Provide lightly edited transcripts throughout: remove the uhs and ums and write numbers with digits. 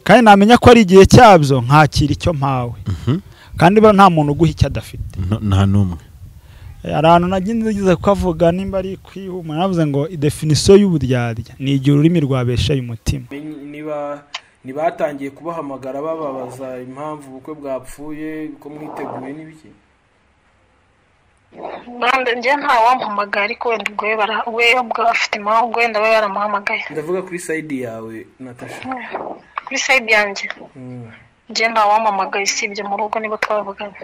Kandi namenya ko ari igihe cyabyo nkakira icyo mpawe. Kandi ba nta muntu uguha icyo adafite. Nta numwe. Hari ahantu nagize kuvuga nimba ari kwihuma navuze ngo definition y'uburyarya ni igihe ururimi rwabeshaye umutima. Niba nibatangiye kubahamagara bababaza impamvu ubukwe bwapfuye ko mwiteguye n'ibiki? Bande nje nta wampamagara ariko wenda ubwo we ubwo afite impamvu wenda we yaramuhamagaye. Ndavuga kuri side yawe Natasha. Kuri side yanjye. Nje nta wampamagaye sibye mu rugo niba twavuganye.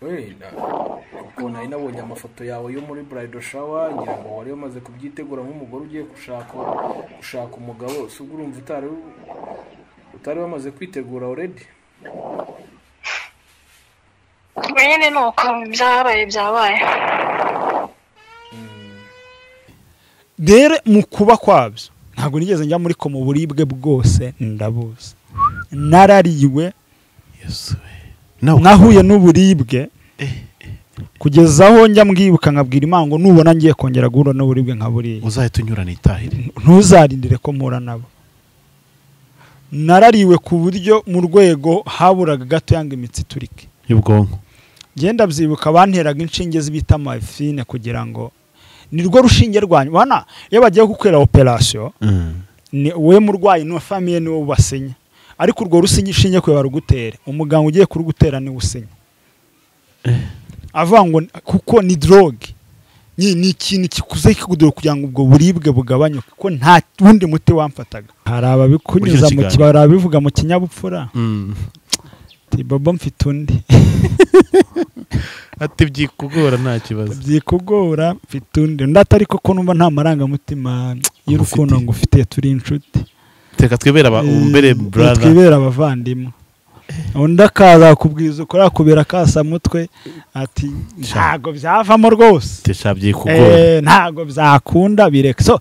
Wenda kuko nari nabonye amafoto yawe yo muri bridal shower ngira ngo wari umaze kubyitegura nk'umugore ugiye gushaka umugabo, si ubwo urumva utari wamaze kwitegura already? Nyine nuko byabaye. Rero mu kuba kwabyo ntabwo nigeze njya muri ko mu buribwe bwose ndabuze. Narariwe nahuye n'uburibwe kugeza aho njya mbwibuka nkabwira Imana ngo nubona ngiye kongera guhura n'uburibwe nka buriya uzahita unyurana itahire, ntuzarindire ko mpura nabo. Narariwe ku buryo mu rwego haburaga gato yanga imitsi iturike y'ubwonko. Ngenda byibuka banteraga inshinge zibita morphine kugira ngo nirwo rushinge rwanyu bana iyo bagiye gukorera operation ni we murwayi no famille niwe ubasinya, ariko urwo rusinye ishinge kwe barugutere umuganga ugiye kurugutera ni usinya avuga ngo kuko ni drogue ni ikintu kikuze kikudura kugira ngo ubwo buribwe bugabanyuke kuko nta wundi muti wamfataga. Hari ababikunyuza mu kibara bivuga mu kinyabupfura ati baba mfite undi ati byikugora nta kibazo byikugora mfite undi ndatari koko numva nta marangamutima y'urukundo ngufitiye turi inshuti teka twibera umbere brother twibera abavandimwe. Undi akaza kubwiza ukora kubera kasa mutwe ati ntago byavamo rwose tesha byikugora ntago byakunda bireka. So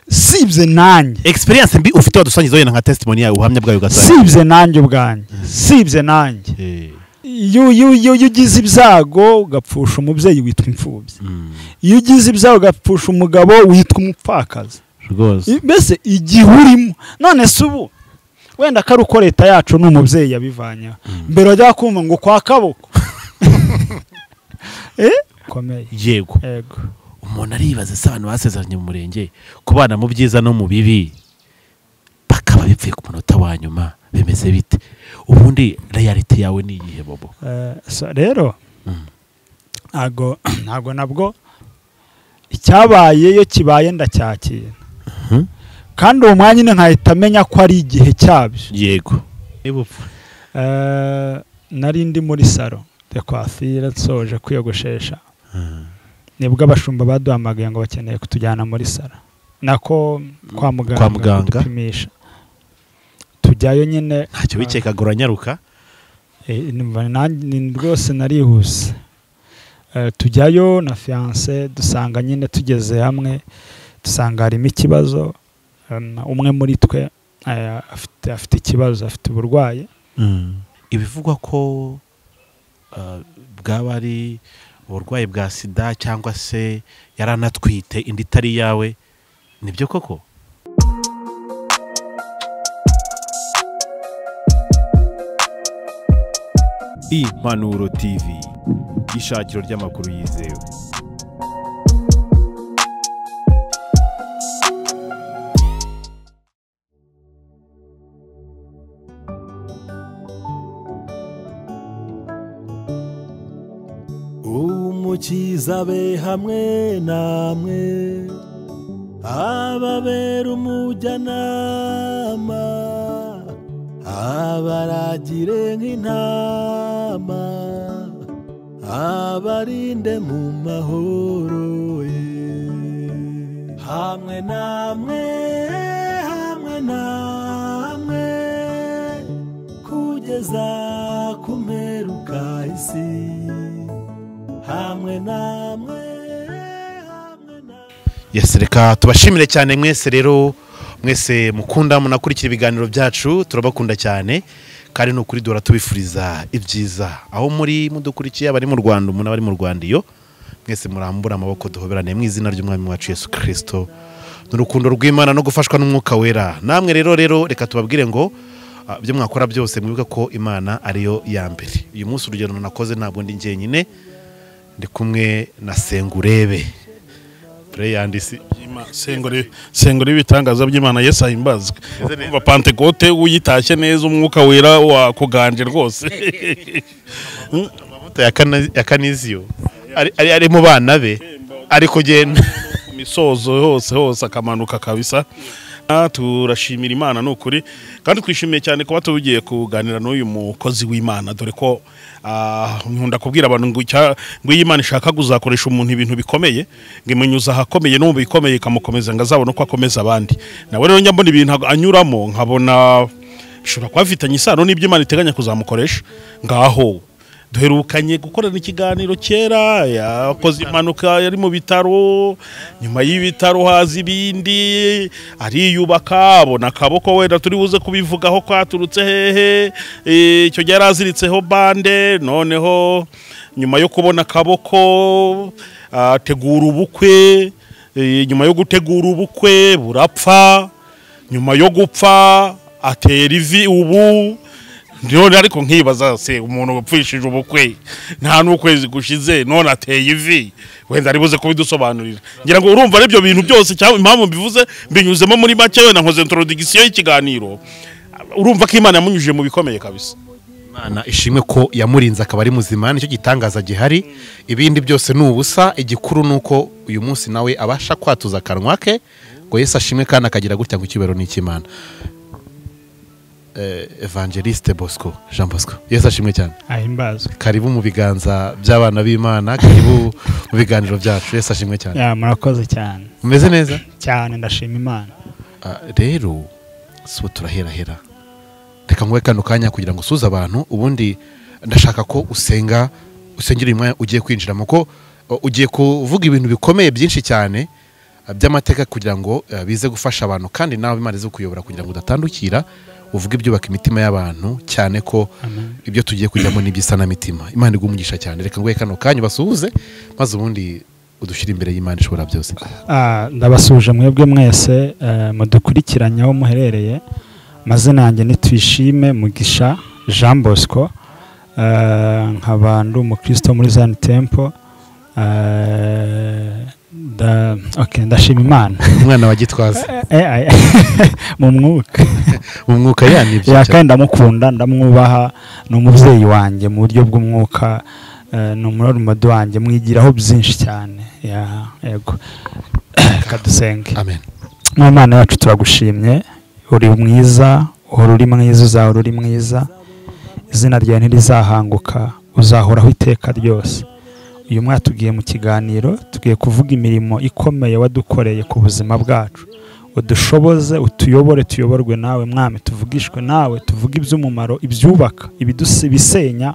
sibye nanjye experience mbi ufite wadusangiza wenda nka testimony yawe uhamya bwayo ugasanga sibye nanjye ubwanjye sibye nanjye iyo ugize ibyago ugapfusha umubyeyi witwa imfubyi, iyo ugize ibyago ugapfusha umugabo witwa umupfakazi rwose mbese igihe urimo. None se ubu wenda ko ari uko leta yacu n'umubyeyi yabivanya mbere wajya kumva ngo kwa kaboko komeye. Yego umuntu aribaza se abantu basezeranye mu murenge kubana mu byiza no mu bibi bakaba bipfuye ku munota wa nyuma bimeze bite? Ubundi reality yawe ni iyihe Bobo? Rero ntago nabwo icyabaye iyo kibaye ndacyakira kandi uwo mwanya nyine nkahita amenya ko ari igihe cyabyo. Yego nari ndi muri salo de coiffure nsoje kwiyogoshesha nibwo abashumba baduhamagaye ngo bakeneye kutujyana muri salo nako kwa muganga kudupimisha. Tujyayo nyine ntacyo bikekaga uranyaruka rwose narihuse. Tujyayo na fiance dusanga nyine tugeze hamwe dusanga harimo ikibazo, umwe muri twe afite ikibazo, afite uburwayi. Ibivugwa ko bwaba ari uburwayi bwa sida cyangwa se yaranatwite indi itari yawe, nibyo koko? Impanuro TV, ishakiro ry'amakuru yizewe. Umukiza be hamwe namwe ababera umujyanama abaragire nk'intama abarinde mu mahoro ye hamwe namwe hamwe namwe kugeza ku mperuka isi hamwe namwe hamwe namwe. Yes, reka tubashimire cyane mwese rero mwese mukunda munakurikira ibiganiro byacu, turabakunda cyane kandi nukuri dora tubifuriza ibyiza aho muri mudukurikiye, abari mu Rwanda umuntu abari mu Rwanda iyo mwese murambura amaboko duhoberane mu izina ry'Umwami wacu Yesu Kristo n'urukundo rw'Imana no gufashwa n'Umwuka Wera. Namwe rero reka tubabwire ngo Ibyo mwakora byose mwibuke ko Imana ariyo ya mbere. Uyu munsi urugendo nakoze ntabwo ndi njyenyine, ndi kumwe na Sengurebe Preyandisi. Sengurebe ibitangaza by'Imana, Yesu ahimbazwe. Umva Pentecote uyitashye neza, umwuka wera wakuganje rwose. Amavuta ya Kaniziyo ari mu bana be ari kugenda ku misozo hose hose akamanuka kabisa. Turashimira Imana nukuri, kandi twishimiye cyane kuba tugiye kuganira n'uyu mukozi w'Imana, dore ko nkunda kubwira abantu ngo iyo Imana ishaka kuzakoresha umuntu ibintu bikomeye, ngo imunyuza ahakomeye no mu bikomeye ikamukomeza ngo azabone uko akomeza abandi. Nawe rero njya mbona ibintu anyuramo nkabona bishobora kuba bifitanye isano n'ibyo Imana iteganya kuzamukoresha. Ngaho duherukanye gukorana ikiganiro kera, yakoze impanuka yari mu bitaro, nyuma y'ibitaro haza ibindi, ariyubaka abona akaboko, wenda turi buze kubivugaho kwaturutse hehe, icyo gihe yaraziritseho bande. Noneho nyuma yo kubona akaboko ategura ubukwe, nyuma yo gutegura ubukwe burapfa, nyuma yo gupfa atera ivi ubu. None ariko nkibaza se umuntu wapfishije ubukwe nta n'ukwezi gushize none ateye ivi, wenda ari buze kubidusobanurira. Ngira ngo urumva ari byo bintu byose, cyangwa impamvu mbivuze mbinyuzemo muri make, wenda nkoze introduction y'ikiganiro. Urumva ko Imana yamunyujije mu bikomeye kabisa. Imana ishimwe ko yamurinze akaba ari muzima, nicyo gitangaza gihari. Ibindi byose ni ubusa, igikuru nuko uyu munsi nawe abasha kwatuza akanwa ke ngo Yesu ashimwe, kandi akagira gutya ngo icyubahiro ni icy'Imana. Evangeliste Bosco Jean Bosco, Yesu ashimwe cyane, ahimbazwe. Karibu mu biganza by'abana b'Imana, karibu mu biganiro byacu. Yesu ashimwe cyane. Ya, murakoze cyane. Umeze neza cyane, ndashima Imana. Rero so turaherahera, reka nguhe kano kanya kugira ngo usuze abantu, ubundi ndashaka ko usenga, usengera uyu mwanya ugiye kwinjiramo, ko ugiye kuvuga ibintu bikomeye byinshi cyane by'amateka kugira ngo bize gufasha abantu, kandi nawe Imana ize kuyobora kugira ngo udatandukira, uvuge ibyubaka imitima y'abantu, cyane ko ibyo tugiye kujyamo n'iby'isanamitima. Imana iguhe umugisha cyane. Reka nguhe kano kanya basuhuze, maze ubundi udushyire imbere y'Imana ishobora byose. Ndabasuhuje mwebwe mwese mudukurikiranye aho muherereye. Amazina yanjye ni Tuyishime Mugisha Jean Bosco, nkaba ndi umukristo muri Zion Temple. Ndashima Imana. Umwana wa Gitwaza mu mwuka, mu mwuka yanibye cyane. Ndamukunda, ndamwubaha, ni umubyeyi wanjye mu buryo bw'umwuka, ni umurorumado wanjye, mwigiraho byinshi cyane. Yego, kadusenge. Amen. Imana yacu turagushimye, uri mwiza, uhora uri mwiza, uzahora uri mwiza, izina ryawe ntirizahanguka, uzahoraho iteka ryose. Uyu mwaka tugiye mu kiganiro, tugiye kuvuga imirimo ikomeye wadukoreye ku buzima bwacu. Udushoboze, utuyobore, tuyoborwe nawe Mwami, tuvugishwe nawe, tuvuge iby'umumaro, ibyubaka, ibisenya,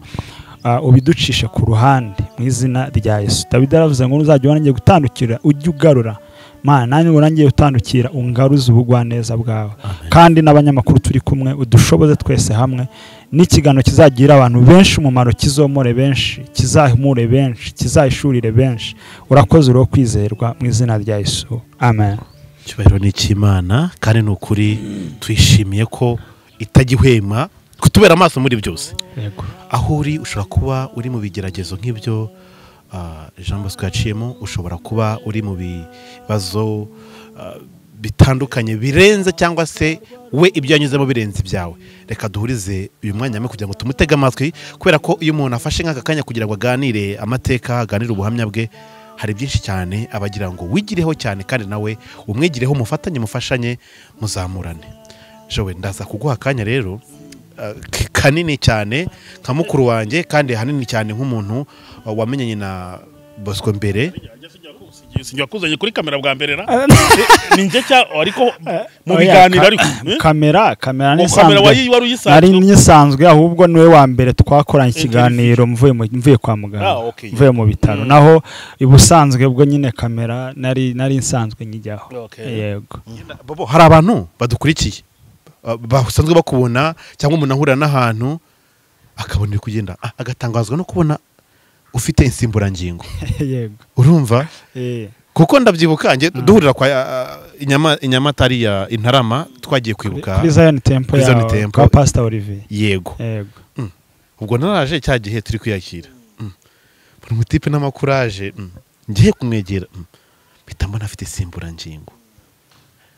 ubiducishe ku ruhande mu izina rya Yesu. Dawidi aravuze ngo uzajya wanjye gutandukira ujye ugarura. Mana, nanjye urangiye utandukira ungaruze ubugwaneza bwawe. Kandi n'abanyamakuru turi kumwe udushoboze twese hamwe, n'ikiganiro kizagira abantu benshi umumaro, kizomore benshi, kizahumure benshi, kizahishurire benshi. Urakoze, uri kwizerwa mu izina rya Yesu. Amen. Icyubahiro ni icy'Imana, kandi ni ukuri twishimiye ko itajya kutubera amaso muri byose. Yego. Aho uri ushobora kuba uri mu bigeragezo nk'ibyo Jean Bosco yaciyemo, ushobora kuba uri mu bibazo bitandukanye birenze, cyangwa se we ibyo yanyuzemo birenze ibyawe. Reka duhurize uyu mwanya hamwe kugira ngo tumutege amatwi, kubera ko iyo umuntu afashe nk'aka kanya kugira ngo aganire amateka, aganire ubuhamya bwe, hari byinshi cyane abagira ngo wigireho cyane, kandi nawe umwigireho, mufatanye, mufashanye, muzamurane. Jowe, ndaza kuguha akanya rero kanini cyane nka mukuru wanjye, kandi hanini cyane nk'umuntu wamenyanye na Bosco mbere. Sinjya kuzanye kuri kamera bwa mbere ra ninjye cya ariko mu biganiro, ariko kamera ni sanzwe, nari nyisanzwe, ahubwo niwe wa mbere twakoranye ikiganiro mvuye kwa muganga, mvuye mu bitaro. Naho ibusanzwe bwo nyine kamera nari nsanzwe nyijyaho. Yego. Bobo, hari abantu badukurikiye basanzwe bakubona, cyangwa umuntu ahurira n'ahantu akabona uri kugenda agatangazwa no kubona ufite insimburangingo. Yego. Urumva? Kuko ndabyibuka nge duhurira kwa Inyamatari ya Intarama twagiye kwibuka kuri Zion Temple ya kwa Pastor Olivier. Yego. Ubwo naraje cya gihe turi kwiyakira. Buri mutipe n'amakuraje ngiye kumwegera mpita mbona afite simburangingo.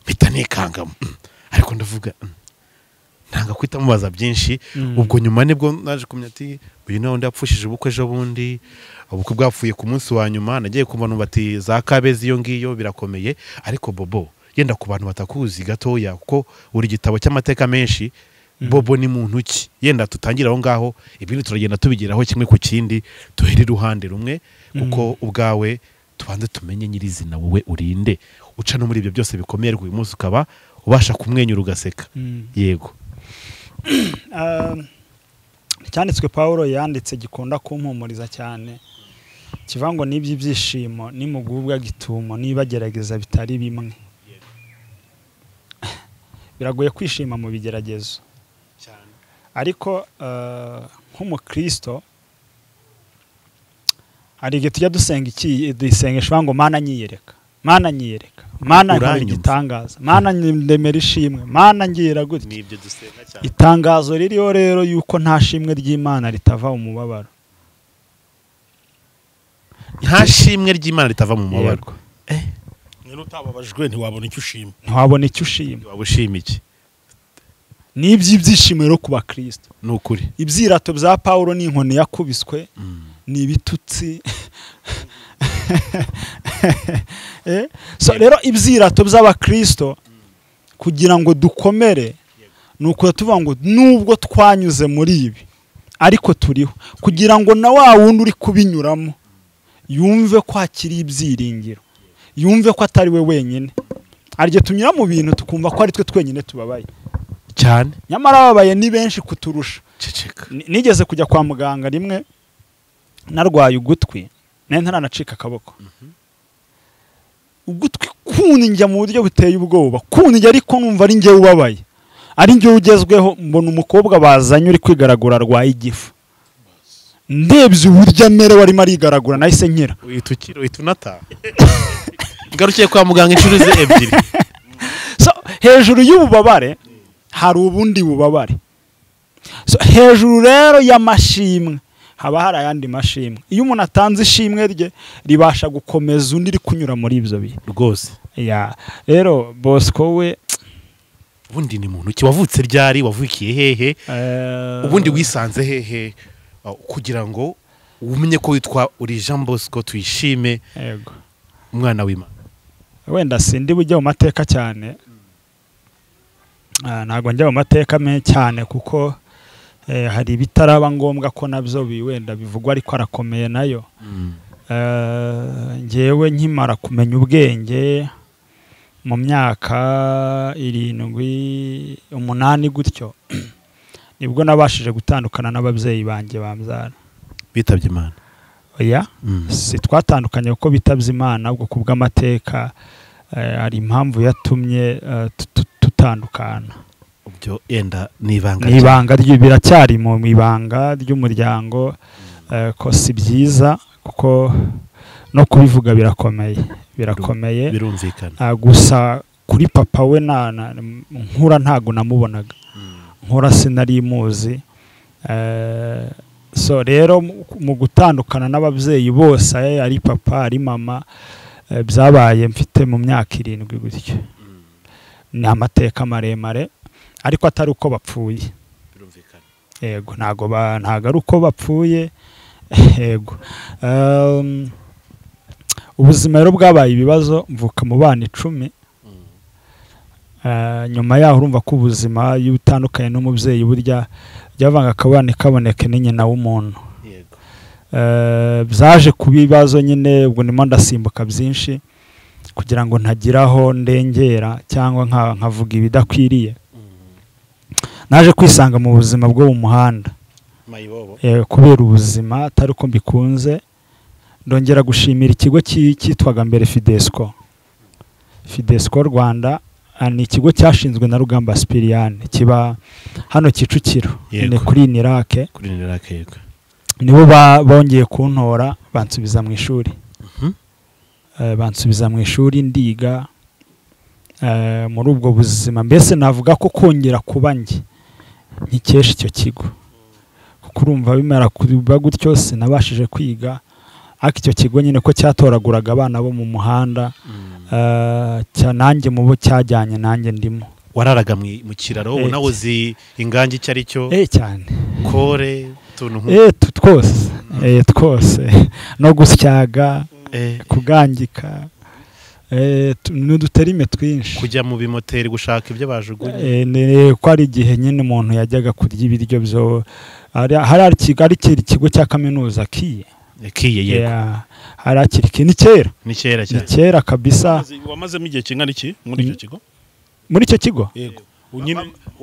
Mpita nikangamo. Ariko ndavuga ntanga kwita mubaza byinshi. Ubwo nyuma nibwo naje kumenya ati uyu nawe ndapfushije ubukwe ejo bundi, ubukwe bwapfuye ku munsi wa nyuma, nagiye kumva numva ati za Kabezi iyo ngiyo birakomeye. Ariko Bobo yenda ku bantu batakuzi gatoya kuko uri gitabo cy'amateka menshi. Bobo ni muntu ki? Yenda tutangira aho ngaho, ibindi turagenda tubigeraho kimwe ku kindi, duhere iruhande rumwe kuko ubwawe tubanze tumenye nyirizina wowe urinde uca no muri ibyo byose bikomeye, ariko uyu munsi ukaba ubasha kumwenyura ugaseka. Yego. Cyanditswe Paulo yanditse gikunda kumpumuriza cyane, kivuga ngo nibyo ibyishimo nimugubwa gitumo nibagerageza bitari bimwe. Biragoye kwishima mu bigeragezo cyane, ariko nk'umukristo hari igihe tujya dusenga iki dusengesha ngo Mana nyiyereka, Mana nyiyereka, Mana nkora igitangaza, Mana ndemera ishimwe, Mana ngira gutya. Nibyo dusenga cyane. Itangazo ririho rero yuko nta shimwe ry'Imana ritava mu mubabaro. Nta shimwe ry'Imana ritava mu mubabaro. Niba utababajwe ntiwabona icyo ushima. Ntiwabona icyo ushima. Waba ushima iki? Nibyo ibyishimo rero ku bakristo. Ni ukuri. Ibyirato bya Paulo ni inkoni yakubiswe, ni ibitutsi. So rero ibyirato by'abakristo kugira ngo dukomere nuko tuvuga ngo nubwo twanyuze muri ibi ariko turiho, kugira ngo na wa wundi uri kubinyuramo yumve ko hakiri ibyiringiro, yumve ko atari we wenyine. Arye tunyura mu bintu tukumva ko ari twe twenyine tubabaye cyane, nyamara babaye ni benshi kuturusha. Ceceka. Nigeze kujya kwa muganga rimwe narwaye ugutwi, nari ntaranacika akaboko. Ugutwi kunjya mu buryo buteye ubwoba, kunjya ariko numva ari njye ubabaye, ari njye ugezweho. Mbona umukobwa bazanye uri kwigaragura arwaye igifu, ndebye uburyo amerewe arimo arigaragura nahise nkira. Uhita unataha. Ngarukiye kwa muganga inshuro ze ebyiri. So hejuru y'ububabare hari ubundi bubabare. So hejuru rero y'amashimwe haba hari ayandi mashimwe. Iyo umuntu atanze ishimwe rye ribasha gukomeza undi iri kunyura muri ibyo bihe rwose. Ya rero Bosco we ubundi ni muntu ki? Wavutse ryari? Wavukiye hehe? Ubundi wisanze hehe kugira ngo umenye ko witwa uri Jean Bosco Tuyishime? Yego, umwana w'Imana. Wenda sindi bujye mu mateka cyane, ntabwo njya mu mateka menshi cyane kuko hari ibitaraba ngombwa ko nabyo wenda bivugwa, ariko arakomeye nayo. Ngewe nkimara kumenya ubwenge mu myaka 7 8 gutyo, nibwo nabashije gutandukana n'ababyeyi banjye bambyara. Bitabye Imana? Oya, si twatandukanye kuko bitabye Imana, ubwo kubw'amateka hari impamvu yatumye tutandukana. Ubyo yenda ni ibanga biracyari mu ibanga ry'umuryango, ko si byiza kuko no kubivuga birakomeye, birakomeye, birumvikana. Gusa kuri papa we nkura ntago namubonaga, nkura sinari muzi. So rero mu gutandukana n'ababyeyi bose ari papa ari mama byabaye mfite mu myaka 7 gutyo. Ni amateka maremare ariko atari uko bapfuye. Yego, ntago ari uko bapfuye. Yego. Ubuzima rero bwabaye ibibazo, mvuka mu bana 10. Nyuma yaho urumva ko ubuzima iyo utandukanye n'umubyeyi burya byavanga akabane kaboneke n'inyina w'umuntu. Yego. Byaje kubibazo nyine, ubwo ndimo ndasimbuka byinshi kugira ngo ntagiraho ndengera cyangwa nkavuga ibidakwiriye. Naje kwisanga mu buzima bwo mu muhanda kubera ubuzima atari uko mbikunze. Ndongera gushimira ikigo cyitwaga mbere Fidesco. Fidesco Rwanda ni ikigo cyashinzwe na Rugamba Sipiriyane, kiba hano Kicukiro ni kuri Nirake. Kuri Nirake, yego. Nibo bongeye kuntora bansubiza mu ishuri. Bansubiza mu ishuri ndiga. Muri ubwo buzima mbese navuga ko kongera kuba njye nkikesha icyo kigo, kuko urumva bimara kuba gutyo sinabashije kwiga, ariko icyo kigo nyine ko cyatoraguraga abana bo mu muhanda, nanjye mu bo cyajyanye nanjye ndimo. Wararaga mu kiraro, nawe uzi ingangi icyo ari cyo? Cyane. Kore tuntu twose, twose, no gusyaga, kugangika, n'uduterime twinshi, kujya mu bimoteri gushaka ibyo bajugunye. Ko ari igihe nyine umuntu yajyaga kurya ibiryo byo hari ikigo cya kaminuza kiye yego, hari akiri ni kera, ni kera cyane, ni kera kabisa. Wamazemo igihe kingana iki muri icyo kigo? Muri icyo kigo yego,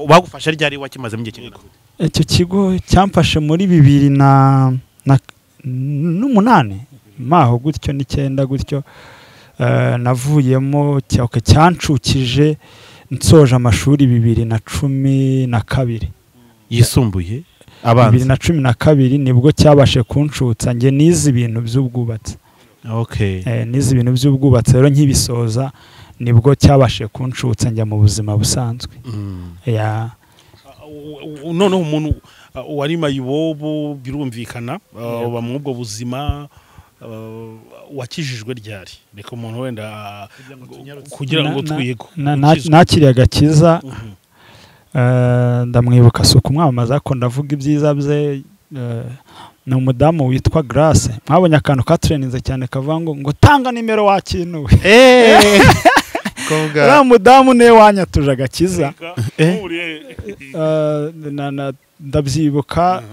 bagufasha ryari? Wakimazemo igihe kingana gute? Icyo kigo cyamfashe muri 2008 maho gutyo, 9 gutyo. Navuyemo cyancukije nsoje amashuri 2012 yisumbuye abanza. 2012 nibwo cyabashe kuncutsa nge nize ibintu by'ubwubatsi. Okay. Nize ibintu by'ubwubatsi rero nkibisoza nibwo cyabashe kuncutsa njya mu buzima busanzwe. Noneho umuntu wari mayibobo birumvikana uba mu ubwo buzima, wakijijwe ryari? Reka umuntu wenda kugira ngo twiyego. Nakiriye agakiza, ndamwibuka si ukumwamamaza ko ndavuga ibyiza bye. Ni umudamu witwa Grace. Mwabonye akantu katreninze cyane kavuga ngo tanga nimero wakinuwe. Uriya mudamu niwe wanyatuje agakiza. Ndabyibuka,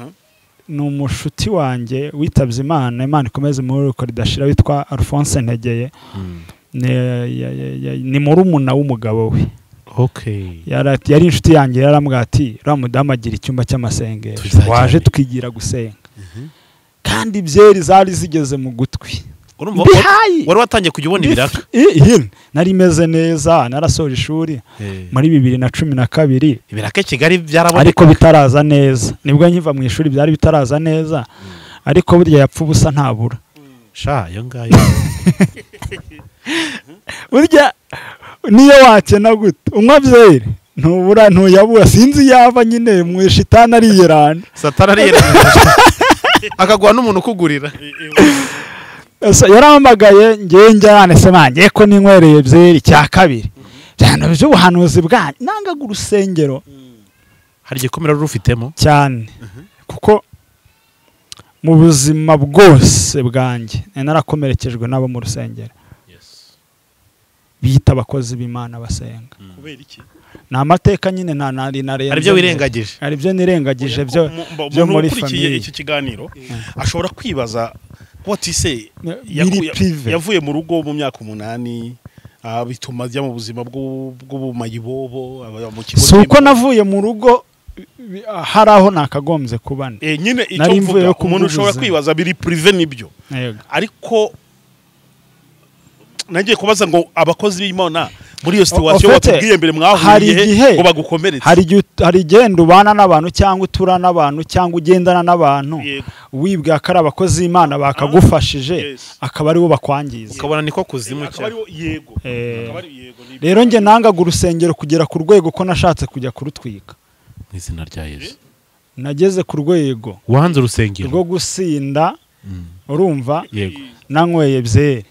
ni umushuti wanjye witabye Imana, Imana ikomeze muri uko ridashira, witwa Alphonse Ntegeye. Ni murumuna w'umugabo we. Okay. Yari inshuti yanjye, yarambwira ati uriya mudamu agira icyumba cy'amasengesho, waje tukigira gusenga. Kandi byeri zari zigeze mu gutwi. Wari watangiye kujya ubona ibiraka? Nari meze neza, narasoje ishuri muri 2012. Ibiraka Kigali byaraboneka ariko bitaraza neza. Nibwo nkiva mu ishuri byari bitaraza neza, ariko burya yapfa ubusa ntabura. Sha yo ngayo. Burya niyo wakena gute unywa byeri ntubura, ntuyabura, sinzi yava nyine mu shitani ariyerana. Satani ariyerana akaguha n'umuntu ukugurira. Yarampamagaye ngewe njyane se manjye ko ninywereye byeri cya kabiri, byano by'ubuhanuzi bwanyu, nangaga urusengero. Hari igikomere rufitemo cyane, kuko mu buzima bwose bwanjye narakomerekejwe nabo mu rusengero biyita abakozi b'Imana basenga. Kubera iki? Ni amateka nyine, nta nari narenze. Hari ibyo wirengagije? Hari ibyo nirengagije byo muri famille. Iki kiganiro ashobora kwibaza watise yavuye mu rugo mu myaka 8, bituma ajya mu buzima bw'ubumayibobo mu kigo. Si uko navuye mu rugo hari aho nakagombye kuba nyine, icyo mvuga umuntu ushobora kwibaza biri prive nibyo, ariko nagiye kubaza ngo abakozi b'Imana muri iyo situation watubwiye mbere mwahuriye ngo bagukomeretse. Hari igenda ubana n'abantu cyangwa utura n'abantu cyangwa ugendana n'abantu wibwira ko ari abakozi b'Imana bakagufashije, akaba ari bo bakwangiza, ukabona niko kuzimu cyane. Yego, rero nge nangaga urusengero kugera ku rwego ko nashatse kujya kurutwika mu izina rya Yesu. Nageze ku rwego wanze urusengero rwo gusinda, urumva, nanyweye byeri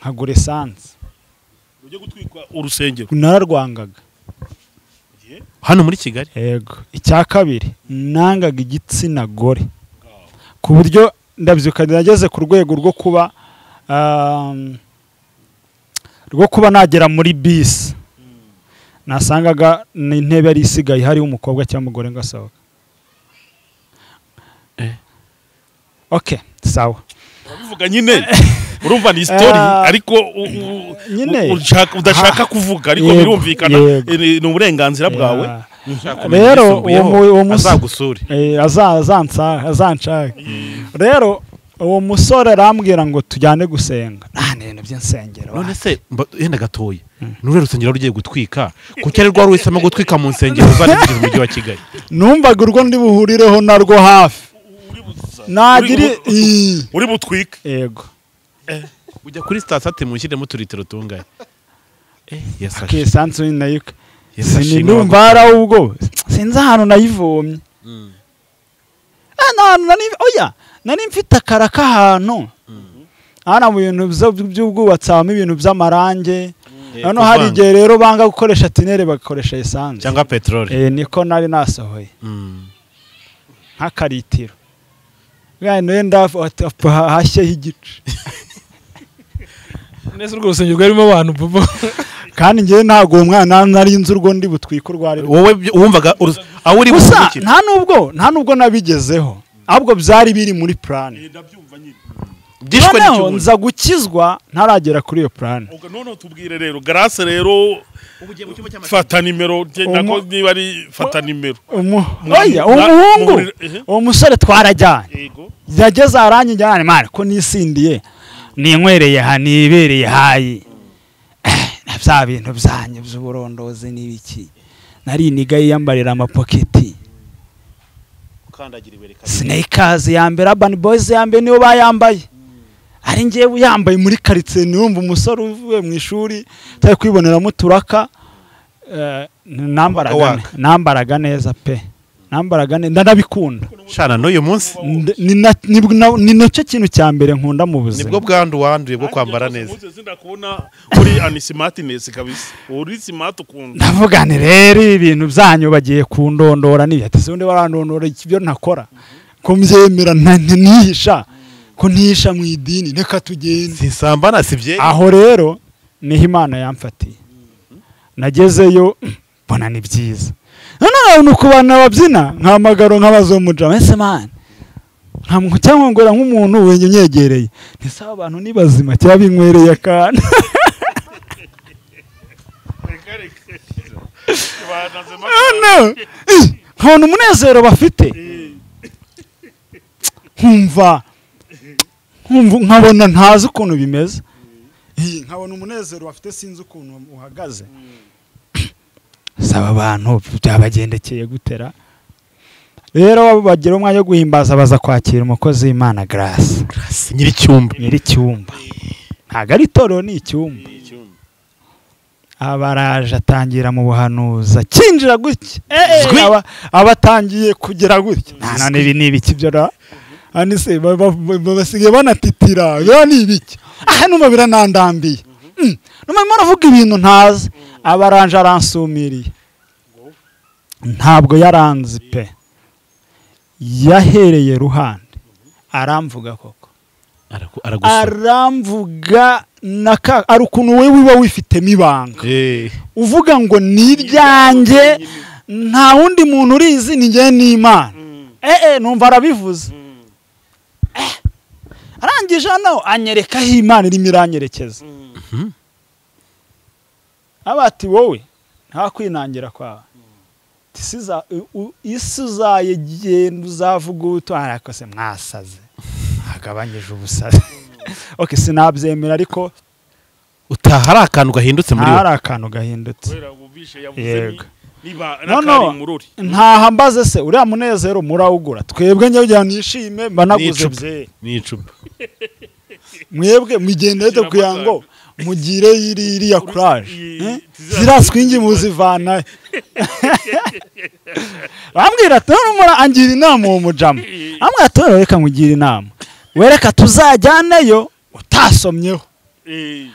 nkagura esanse ujye gutwika urusengero. Nararwangaga hano muri Kigali. Yego. Icya kabiri nangaga igitsina gore, ku buryo ndabyuka nageze ku rwego rwo kuba nagera muri bisi nasangaga n'intebe ari isigaye hariho umukobwa cyangwa umugore ngasohoka. Okay, sawa. Urabivuga nyine, urumva ni story ariko udashaka kuvuga, ariko birumvikana ni uburenganzira bwawe. Rero uwo azagusure, azanshaka. Rero uwo musore arambwira ngo tujyane gusenga. Nta by'insengero. None se yenda gatoya nure rusengero rugiye gutwika, kuki ari rwa ruhisemo gutwika mu nsengero zari zigize umujyi wa Kigali? Numvaga urwo ndi buhurireho narwo hafi. Nagiri uri butwike. Yego. Ujya kuri sitasiyo ati mushyiremo uturitiro tungahe? Esanse nayo sinumva hari ubwo sinzi ahantu nayivomye. Oya nari mfite akara k'ahantu hano mu bintu by'ubwubatsi habamo ibintu by'amarange. Hano hari igihe rero banga gukoresha tinere bagakoresha esanse cyangwa peteroli. Niko nari nasohoye nk'akaritiro wenda hashyeho igice. Nese urwo rusengero rwarimo abantu bobo. Kandi ngewe ntabwo uwo mwana nari nzi urwo ndi butwike urwo ari. Wowe wumvaga aho uri gusa nta nubwo nabigezeho ahubwo byari biri muri plan. Noneho nza gukizwa ntaragera kuri iyo plan. None tubwire rero Grace rero fata nimero nako niba ari fata nimero. Oya umuhungu uwo musore twarajyanye yageze aranyijyana mara ko nisindiye ninywereye ha nibereye hayi bya bintu byanyu by'uburondozi n'ibiki nari niga yiyambarira amapoketi Snakers ya mbere Urban Boys ya mbere niyo bayambaye ari ngewe uyambaye muri quartier niwumva umusore uvuye mu ishuri tari kwiboneramo turaka. Nambaraga neza pe, nambaraga neza ndanabikunda shana n'uyu munsi ni nacyo kintu cya mbere nkunda mu buzima. Nibwo bwandu wanduye bwo kwambara neza. Ndakubona uri anisimatiness kabisa, uri smart ukunda. Ndavuga ni rero ibintu byanyu bagiye kundondora ni ati se undi barandondora ibyo ntakora ko mbyemera ntihisha ko ntihisha mu idini reka tugende sisambana sibye. Aho rero niho Imana yamfatiye nagezeyo mbona ni byiza. None nuko bana babyina nkamagaro nk'abazomuja ese man cyangwa ngora nk'umuntu wenye nyegereye ntisaba abantu ni bazima cyangwa binywereye akana. Nkabona umunezero bafite nkumva nkabona ntazi ukuntu bimeze, nkabona umunezero bafite sinzi ukuntu uhagaze. Saba abantu byabagendekeye gutera rero bagira umwanya wo guhimbaza baza kwakira umukozi w'Imana Grace. Grace nyiri icyumba ntago ari itorero ni icyumba. Abaraje atangira mu buhanuza kinjira gutya abatangiye kugera gutya none ibi ni ibiki byo ra anise basigaye banatitira byo ni ibiki aha numa biranandambiye numa muravuga ibintu ntazi. Abaranje aransumiriye ntabwo yaranze pe, yahereye ruhande aramvuga koko aramvuga naka ari ukuntu wewe wiba wifitemo ibanga uvuga ngo ni iryanjye nta wundi muntu urizi ni njye n'Imana. Numva arabivuze arangije hano anyereka aho Imana irimo iranyerekeza. Abati wowe nta kwinangira kwawe isi uzayegenda uzavuga ubuto arakose mwasaze agabanyije ubusaze. Okay sinabyemera ariko utahari akantu gahindutse muri we, hari akantu gahindutse. Yego ntaha mbaze se uriya munezero murawugura twebwe njye kugira nishime mba naguze bye n'icupa mwebwe mugendete kugira ngo mugire iriya courage ziraswingi muzivana. Bambwira ati none angira inama uwo mujama amwe ati reka nkugira inama wereka tuzajyaneyo utasomyeho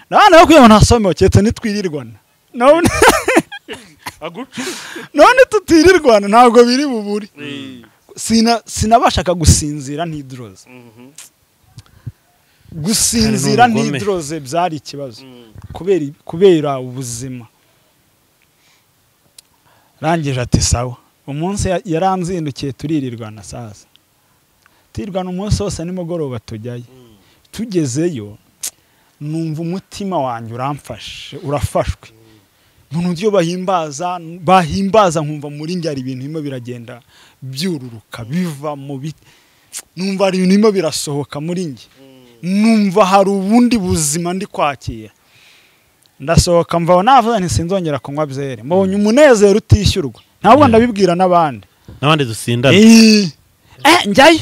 nabana yo kugira ntasomeho keretse nitwirirwana none tutirirwana ntabwo biri buburi. Sinabashaka gusinzira ntidroze gusinzira ntidroze byari ikibazo kubera ubuzima. Rangije ati sawa umunsi yaranzindukiye turirirwana sasa tirwana umunsi wose nimugoroba tujyayo. Tugezeyo numva umutima wanjye uramfashe urafashwe umuntu iyo bahimbaza nkumva muri njye ari ibintu bimwe biragenda byururuka biva mu biti numva ari ibintu bimwe birasohoka muri njye numva hari ubundi buzima ndi kwakira. Ndasohoka mvaho navuze nti sinzongera kunywa byere mbonye umunezero utishyurwa ntabwo ndabibwira n'abandi dusindana. Njyayo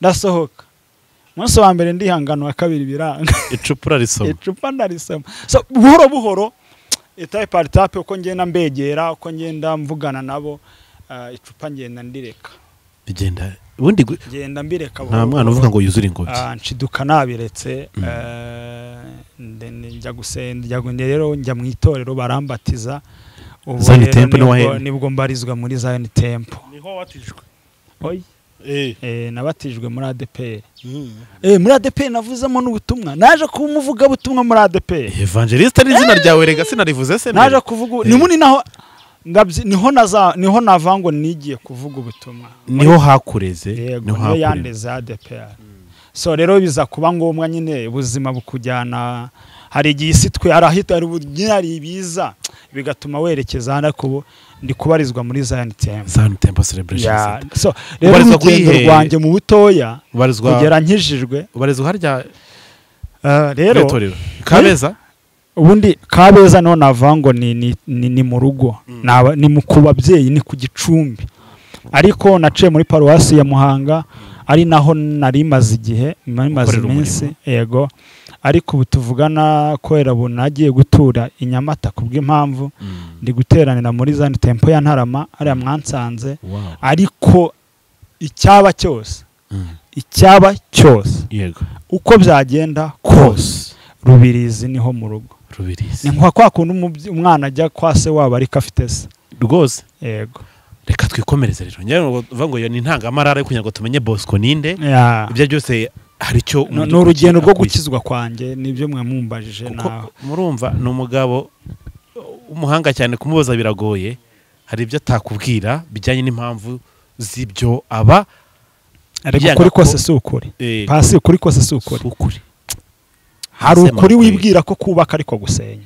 ndasohoka Umunsi wa mbere ndihangana, wa kabiri biranga. Icupa urarisoma. Icupa ndarisoma. So buhoro buhoro, étape par étape, uko ngenda mbegera, uko ngenda mvugana nabo, icupa ngenda ndireka. Bigenda ubundi ngenda mbireka. Nta mwana uvuga ngo yuzure ingobyi. Nshiduka nabiretse, njya gusenga, njya rero njya mu itorero barambatiza. Ubu Zion rero Temple ni wahe? Nibwo mbarizwa muri Zion Temple. Niho watijwe? Oya. Nabatijwe muri ADPR. Muri ADPR navuzemo n'ubutumwa, naje kuba umuvugabutumwa muri ADPR. Evangeliste ni izina ryawe rega, sinarivuze se mbere? Naje kuvuga ni muri naho niho naza, niho nava ngo nigiye kuvuga ubutumwa. Niho hakureze? Yego. Niho Niyo hakureze. Yandeze ADPR. So rero biza kuba ngombwa nyine, ubuzima bukujyana, hari igihe isi twe arahita hari ubu- hari ibiza bigatuma werekeza hano, ariko ubu ndi kubarizwa muri Zion Temple. Zion Temple Celebration Yeah. Center. So rero Ubarizwa urugendo kuyihe? rwanjye mu butoya Ubarizwa kugera nkijijwe. Ubarizwa harya Rero itorero Kabeza? Ubundi Kabeza niho navuga ngo ni mu rugo. Ni mu ku babyeyi, ni ku gicumbi, ariko naciye muri paruwasi ya Muhanga, ari naho nari maze igihe, nari maze Ukorera iminsi. umurimo. Yego, ariko ubu tuvugana, kubera ubu nagiye gutura i Nyamata kubw'impamvu, ndi guteranira muri Zion Temple ya Ntarama, hariya mwansanze. Ariko icyaba cyose, icyaba cyose, uko byagenda kose, Rubirizi niho mu rugo. Rubirizi. Ni nka kwa kundi umwana ajya kwa se wabo ariko afite se. Rwose. Yego. Reka twikomereze rero. Njyewe ngo uvuga ngo iyo ni intangamarara yo kugira ngo tumenye Bosco ninde. Ibyo byose hari icyo Ni urugendo rwo gukizwa kwanjye, nibyo mwe mumbajije. Kuko nawe murumva ni umugabo w'umuhanga cyane, kumubaza biragoye, hari ibyo atakubwira bijyanye n'impamvu z'ibyo aba Ariko yanga ukuri kose si ukuri. Pasi, ukuri kose si ukuri. Si ukuri. Hari Ese ukuri makwe. wibwira ko kubaka ariko gusenya.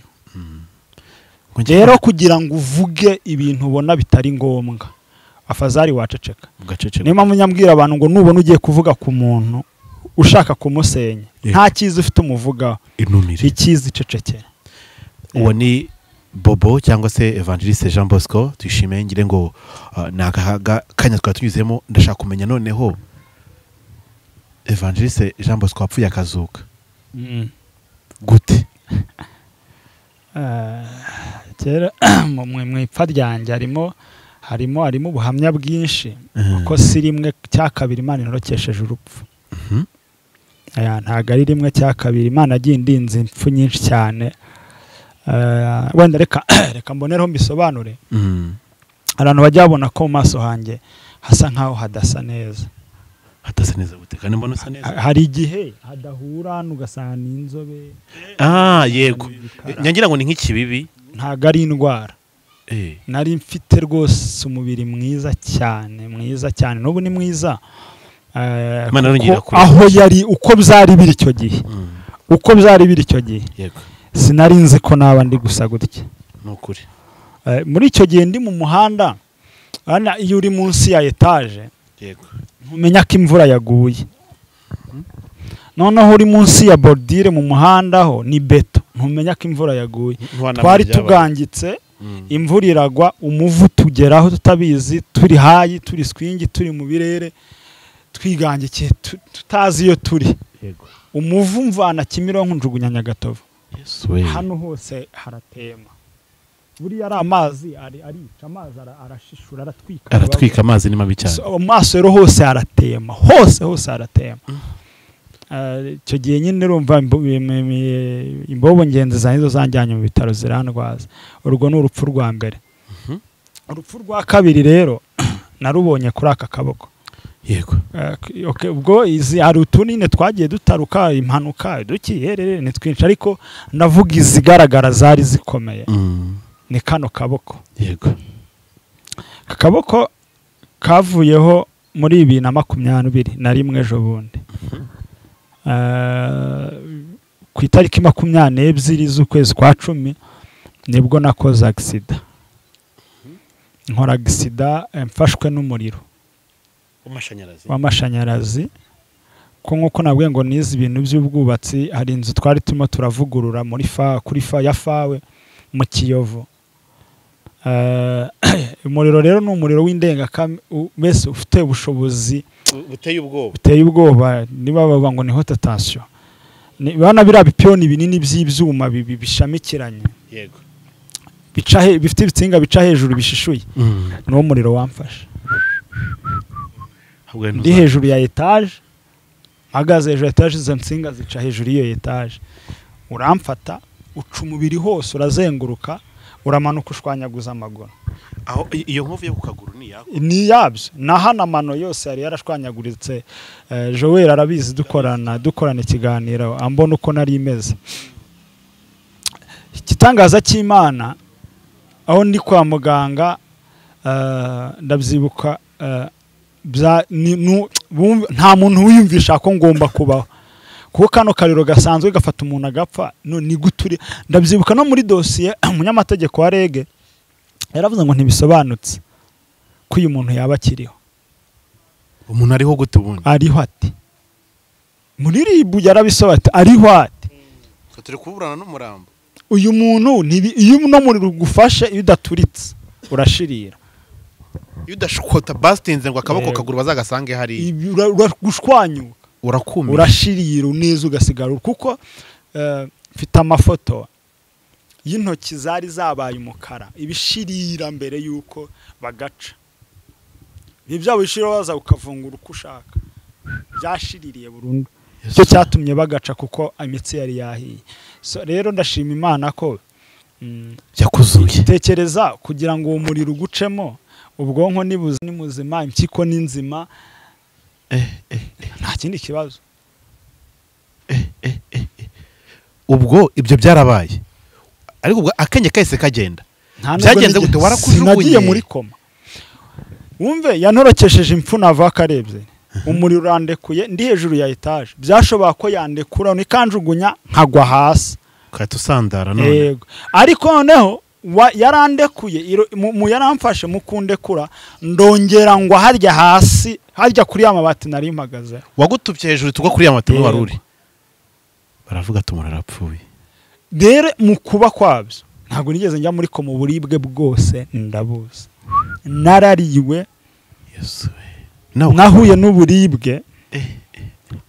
Ngo njye Rero kugira ngo uvuge ibintu ubona bitari ngombwa, afazari waceceka. Ugaceceka. Niyo mpamvu nyambwira abantu ngo nubona ugiye kuvuga ku muntu ushaka kumusenya, nta cyiza ufite umuvugaho, Inumire. icyiza icecekere. Uwo ni Bobo cyangwa se Evangeliste Jean Bosco Tuyishime. Ngire ngo ni aka kanya twari tunyuzemo. Ndashaka kumenya noneho Evangeliste Jean Bosco wapfuye akazuka gute? Kera mu ipfa ryanjye harimo ubuhamya bwinshi, kuko si rimwe cya kabiri Imana intorokesheje urupfu. Aya, ntabwo ari rimwe cya kabiri, Imana yagiye indinze impfu nyinshi cyane. Wenda reka mbonereho mbisobanure. Abantu bajya babona ko mu maso hanjye hasa nkaho hadasa neza. Hadasa neza gute kandi mbona usa neza? Hari igihe hadahura, ugasanga ni inzobe. Ah, yego. Igikara. Nyangira ngo ni nk'ikibibi. Ntabwo ari indwara. Nari mfite rwose umubiri mwiza cyane, mwiza cyane, n'ubu ni mwiza. Imana yarongera Kuko kure. aho yari, uko byari biri icyo gihe, uko byari biri icyo gihe, sinari nzi ko naba ndi gusa gutya. Ni ukuri. Muri icyo gihe ndi mu muhanda, urabona iyo uri munsi ya etaje, ntumenya ko imvura yaguye. Noneho uri munsi ya bordure mu muhanda, ho ni beto, ntumenya ko imvura yaguye. Ntiwanamenya Twari ibyabaye. tugangitse, imvura iragwa, umuvu tugeraho tutabizi, turi high, turi swing, turi mu birere, twigangikiye, tutazi iyo turi. Umuvu mvana Kimironko njugunya Nyagatovu. Yesu we. Hano hose haratema, buriya ari amazi arica, amazi arashishura, aratwika. Aratwika, amazi ni mabi cyane. So, mu maso rero hose haratema, hose hose haratema. Icyo gihe nyine urumva imbobo ngenzi zanjye zo zanjyanye mu bitaro zirandwaza. Urwo ni urupfu rwa mbere. Urupfu rwa kabiri rero narubonye kuri aka kaboko. Okay, ubwo izi hari utunine twagiye dutaruka, impanuka dukiherere ni twinshi, ariko ndavuga izigaragara zari zikomeye ni kano kaboko. Aka kaboko kavuyeho muri 2021 ejo bundi, ku itariki 22 z'ukwezi kwa 10, nibwo nakoze accident. Nkora accident, mfashwe n'umuriro w'amashanyarazi. W'amashanyarazi, ko nk'uko nabwiye ngo nize ibintu by'ubwubatsi, hari inzu twari turimo turavugurura muri fa kuri fa ya fawe mu Kiyovu. Umuriro rero ni umuriro w'indengakamere mbese ufite ubushobozi buteye ubwoba, niba bavuga ngo ni haute tension, bana biriya bipiyoni binini by'ibyuma bishamikiranye, yego, bica bifite ibitsinga bica hejuru bishishuye, niwo muriro wamfashe. Ndi hejuru ya etage, mpagaze hejuru ya etage, izo nsinga zica hejuru y'iyo etage, uramfata uca umubiri hose, urazenguruka, uramanuka ushwanyaguza amaguru. Aho iyo nkovu yo ku kaguru ni yako? Ni yabyo, na hano amano yose yari yarashwanyaguritse. Joel arabizi, dukorana ikiganiro ambona uko nari imeze. Igitangaza cy'Imana, aho ndi kwa muganga, ndabyibuka, nta muntu wiyumvisha ko ngomba kubaho, kuko kano kariro gasanzwe gafata umuntu agapfa, ni guturi. Ndabyibuka no muri dosiye umunyamategeko wa REG yaravuze ngo ntibisobanutse ko uyu muntu yaba akiriho. Umuntu ariho gute ubundi? Ariho ati muri RIB yarabisobanutse, ariho ati turi kuburana n'umurambo. Uyu muntu iyo no muriro ugufashe, iyo udaturitse urashirira, iyo udashokota bastinze ngo akaboko kaguru bazagasange hari uragushwanyuka, urakumira, urashirira neza ugasigara. Kuko mfite amafoto y'intoki zari zabaye umukara, ibishirira mbere yuko bagaca, ibyo bishira baza ukavungura uko ushaka, byashiririye burundu. Icyo cyatumye bagaca kuko imitsi yari yahiye. So rero ndashima Imana ko yakuzuye. Tekereza kugira ngo uwo muriro ugucemo, ubwonko ni muzima, impyiko ni nzima, nta kindi kibazo. Ubwo ibyo byarabaye, ariko ubwo akenge kahise kagenda. Byagenze gute? Warakujugunye? Sinagiye muri koma. Wumve yantorokesheje impfu nava karebye, umuriro urandekuye ndi hejuru ya etage, byashobora ko yandekura nikanjugunya nkagwa hasi, ukahita usandara none. Yego, ariko noneho yarandekuye, mu yaramfashe mu kundekura, ndongera ngo harya hasi, harya kuri ya mabati nari mpagaze. Wagutubye hejuru tugwa kuri ya mabati wari uri, baravuga ati umuntu arapfuye. Rero mu kuba kwabyo ntabwo nigeze njya muri koma, uburibwe bwose ndabuzi, narariwe, nahuye n'uburibwe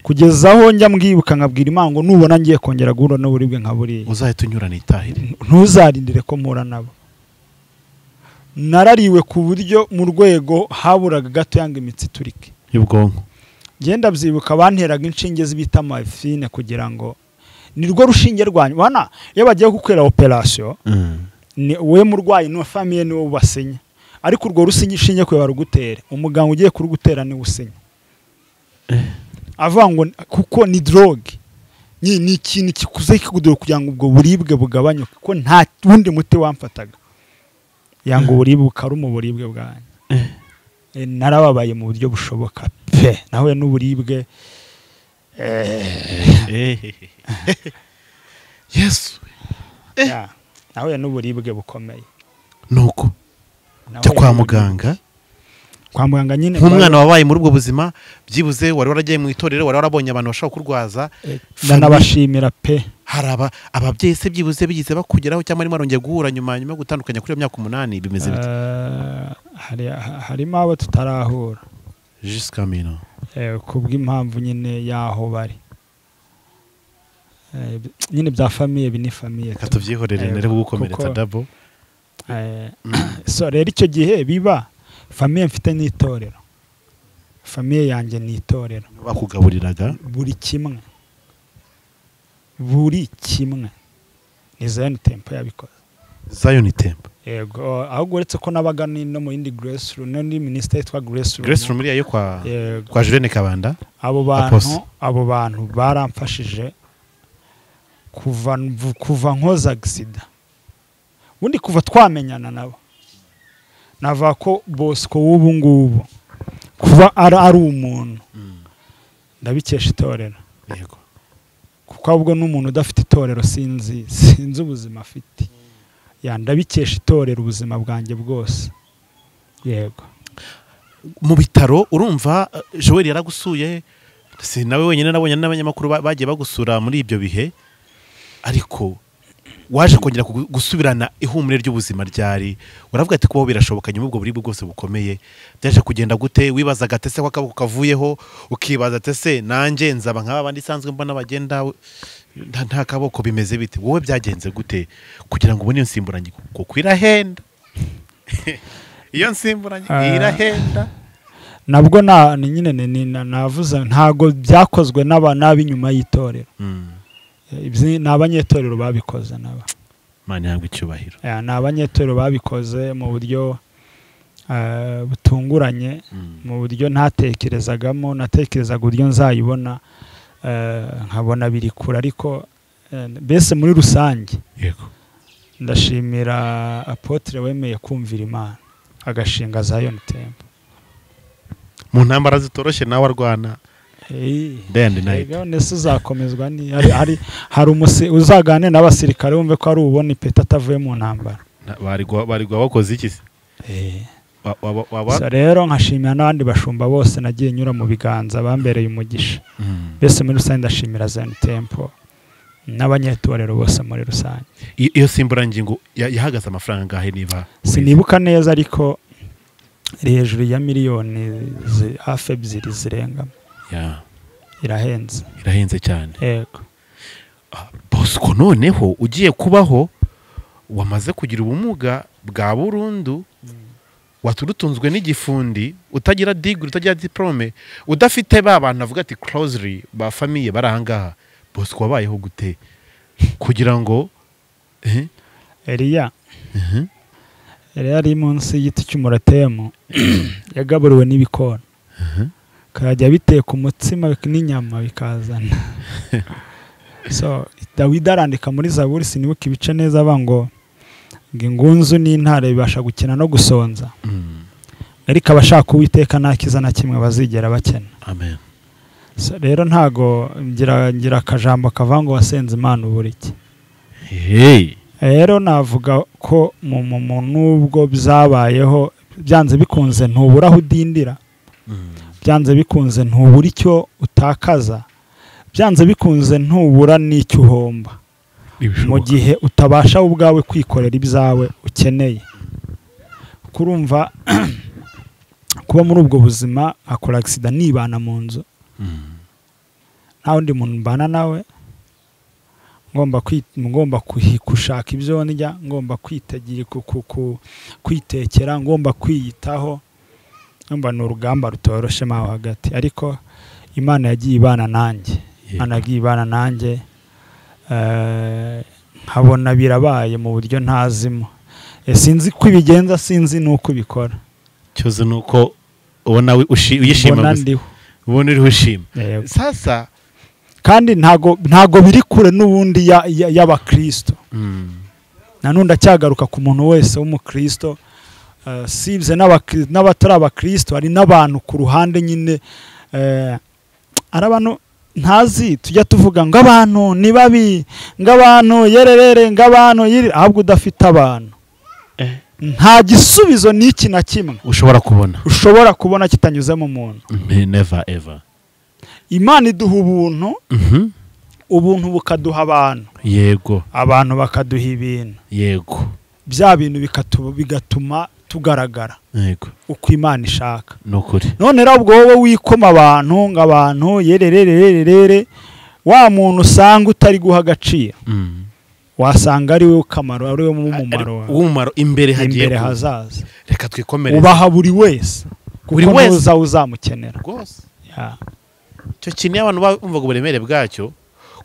kugeza aho njya mbwibuka nkabwira Imana ngo nubona ngiye kongera guhura n'uburibwe nka buriya, uzahita unyurana itahire, ntuzarindire ko mpura nabo. Narariwe ku buryo mu rwego haburaga gato yanga imitsi iturike y'ubwonko. Ngenda byibuka banteraga inshinge zibita amafine kugira ngo nirwo rushinge rwanyu. Bana iyo bagiye gukorera operation, ni wowe murwayi no famille niwo ubasinya, ariko urwo rusinye ishinge kwe barugutere, umuganga ugiye kurugutera ni usinya. Avuga ngo kuko ni drogue, ni ikintu kikuze kikudura kugira ngo ubwo buribwe bugabanyuke, kuko nta wundi muti wamfataga yanga uburibwe bukaruma uburibwe bwanjye. Narababaye mu buryo bushoboka pe, nahuye n'uburibwe. Yesu, nahuye n'uburibwe bukomeye. Nuko jya kwa muganga. Kwa muganga nyine nk'umwana wabaye muri ubwo buzima, byibuze wari waragiye mu itorero, wari warabonye abantu bashobora kurwaza, ndanabashimira pe. Hari ababyeyi se byibuze bigize bakugeraho cyangwa arimo arongeye guhura nyuma yo gutandukanya kuri iyo myaka 8, bimeze bite? Harimo abo tutarahura jusqu'à maintenant, kubw'impamvu nyine yaho bari, nyine bya famille, bi ni famille, katubyihorere nere gukomeretsa double. So rero icyo gihe biba famille mfite n'itorero, famille yanjye ni itorero, bakugaburiraga buri kimwe, buri kimwe. Ni Zion Temple yabikoze. Zion Temple, yego. Ahubwo uretse ko nabaga no mu yindi Grace Room, no ni minister yitwa Grace Room. Grace Room iriya yo kwa Julienne Kabanda. Abo bantu baramfashije kuva nkoza accident, ubundi kuva twamenyana nabo, nava ko Bosco w'ubu ngubu kuba ari umuntu ndabikesha itorero. Yego, kuko ahubwo n'umuntu udafite itorero sinzi ubuzima afite. Ya ndabikesha itorero ubuzima bwanjye bwose. Yego. Mu bitaro urumva Joel yaragusuye, si nawe wenyine, nabonye n'abanyamakuru bagiye bagusura muri ibyo bihe, ariko Waje kongera gusubirana ihumure ry'ubuzima ryari, uravuga ati kubaho birashoboka nyuma ubwo buribwe bwose bukomeye. Byaje kugenda gute? Wibazaga ate se ko akaboko kavuyeho? Ukibaza ate se nanjye nzaba nk'aba bandi isanzwe mbona bagenda nta kaboko, bimeze bite? Wowe byagenze gute kugira ngo ubone iyo nsimburangingo? Kuko irahenda. Iyo nsimburangingo irahenda. Nabwo na nyine navuze ntago byakozwe n'ab'inyuma y'itorero. Ni abanyetorero babikoze naba. Imana ihabwe icyubahiro. Ni abanyetorero babikoze mu buryo butunguranye, mu buryo ntatekerezagamo, natekerezaga uburyo nzayibona nkabona biri kure, ariko mbese muri rusange yego ndashimira apotre wemeye kumvira Imana agashinga Zion Temple. Mu ntambara zitoroshye nawe arwana. Day and night. Nese uzakomezwa ni hari uzagane n'abasirikare wumve ko ari ubona ipeta atavuye mu ntambara. Barigwa bakoze iki se? So rero nkashimira n'abandi bashumba bose nagiye nyura mu biganza bambereye umugisha. Mbese muri rusange ndashimira Zion Temple n'abanyetorero bose muri rusange. Iyo simburangingo yahagaze amafaranga angahe niba? Sinibuka neza ariko iri hejuru ya miliyoni hafi 2 zirenga. Irahenze. Irahenze cyane. Yego. Bosco noneho ugiye kubaho wamaze kugira ubumuga bwa burundu, waturutunzwe n'igifundi, utagira degree, utagira diplome, udafite ba bantu avuga ati closely ba famille barahangaha. Bosco wabayeho gute kugira ngo Eliya Eliya ari munsi y'igiti cy'umuratemu yagaburiwe n'ibikona. Kajya biteka umutsima n'inyama bikazana. So Dawidi arandika muri Zaburi, sinibuka ibice neza, aba ngo ingunzu n'intare bibasha gukina no gusonza, ariko abashaka Uwiteka nta kiza na kimwe bazigera bakena. Amen. So rero ntago ngira akajambo kavuga ngo wasenze Imana ubura iki. Rero navuga ko mu nubwo byabayeho byanze bikunze ntubura aho udindira, byanze bikunze ntubura icyo utakaza, byanze bikunze ntubura n'icyo uhomba mu gihe utabasha ubwawe kwikorera ibyawe ukeneye. Kurumva kuba muri ubwo buzima akora accident nibana mu nzu, nta wundi muntu mbana nawe, ngomba gushaka ibyo ndya, ngomba kwitegira kwitekera, ngomba kwiyitaho. Ngomba ni urugamba rutoroshe maho hagati, ariko Imana yagiye ibana nanjye. Imana yagiye ibana nanjye, nkabona birabaye mu buryo ntazimo. Sinzi ko ibigenza, sinzi nuko ubikora. Cyoze nuko ubona uyishima gusa. Ubona uri ushima. Sasa kandi ntago biri kure n'ubundi y'abakristo. Nanundi acyagaruka ku muntu wese w'umukristo, sibye n'abatari abakristo, hari n'abantu ku ruhande nyine, ari abantu ntazi tujya tuvuga ngo abantu ni babi, ngo abantu yererere, ngo abantu yiri, ahubwo udafite abantu nta gisubizo n'iki na kimwe ushobora kubona, ushobora kubona kitanyuze mu muntu. Never ever. Imana iduha ubuntu, ubuntu bukaduha abantu. Yego. Abantu bakaduha ibintu. Yego. Bya bintu bigatuma tugaragara. Yego. Uko Imana ishaka. Nukuri. None rero ubwo wowe wikoma abantu ngo abantu yererererere, wa muntu usanga utari guha agaciro, wasanga ari we kamaro, ari we mumumaro wawe. Umumaro imbere hagiye imbere hazaza. Reka twikomereze. Ubaha buri wese. Buri wese uzamukenera. Rwose. Icyo kintu abantu bumvaga uburemere bwacyo,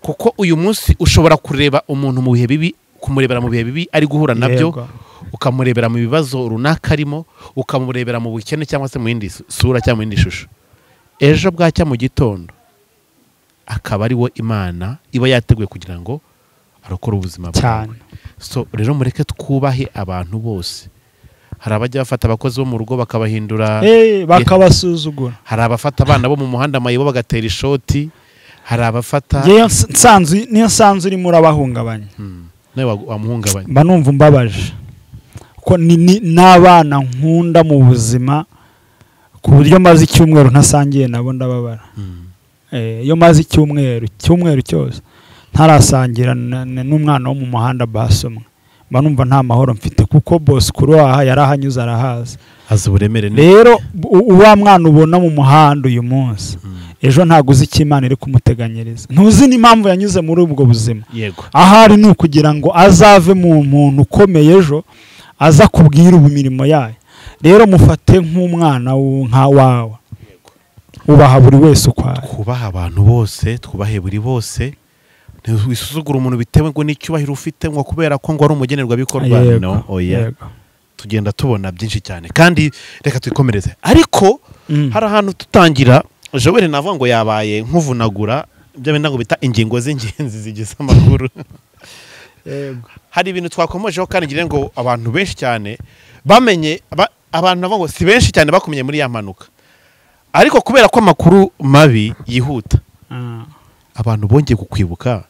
kuko uyu munsi ushobora kureba umuntu mu bihe bibi, kumurebera mu bihe bibi ari guhura nabyo, ukamurebera mu bibazo runaka arimo, ukamurebera mu bukene cyangwa se mu yindi sura cyangwa mu yindi shusho. Ejo bwacya mu gitondo akaba ari wo Imana iba yateguye kugira ngo arokore ubuzima bwawe. So rero mureke twubahe abantu bose. Hari abajya bafata abakozi bo mu rugo bakabahindura, bakabasuzugura. Hari abafata abana bo mu muhanda mayibo bagatera ishoti, hari abafata niyo nsanzu urimo urabahungabanya. Nawe wamuhungabanya. Mba numva mbabaje ko n'abana nkunda mu buzima ku buryo maze icyumweru ntasangiye nabo ndababara. Iyo maze icyumweru cyose Ntarasangira n'umwana wo mu muhanda basomwe, mba numva nta mahoro mfite, kuko boss kuri aha yarahanyuze arahaza azi uburemere. Rero uwa mwana ubona mu muhanda uyu munsi, ejo ntago uzi icyo Imana iri kumuteganyiriza, ntuzi n'impamvu yanyuze muri ubwo buzima. Yego. Ahari ni ukugira ngo azave mu muntu ukomeye ejo aza kubwira ubu mirimo yayo. Rero mufate nk'umwana nka wawe, ubaha buri wese ukwaye. Twubaha abantu bose, twubahe buri bose. Ntiwisuzugura umuntu bitewe ngo n'icyubahiro ufite, ngo kubera ko ngo ari umugenerwabikorwa. No, oya. Tugenda tubona byinshi cyane, kandi reka twikomereze. Ariko hari ahantu tutangira, Joel navuga ngo yabaye nk'uvunagura ibyo benda ngo bita ingingo z'ingenzi zigize amakuru. Hari ibintu twakomojeho, kandi ngira ngo abantu benshi cyane bamenye abantu navuga ngo si benshi cyane bakumenye muri ya mpanuka, ariko kubera ko amakuru mabi yihuta, abantu bongeye kukwibuka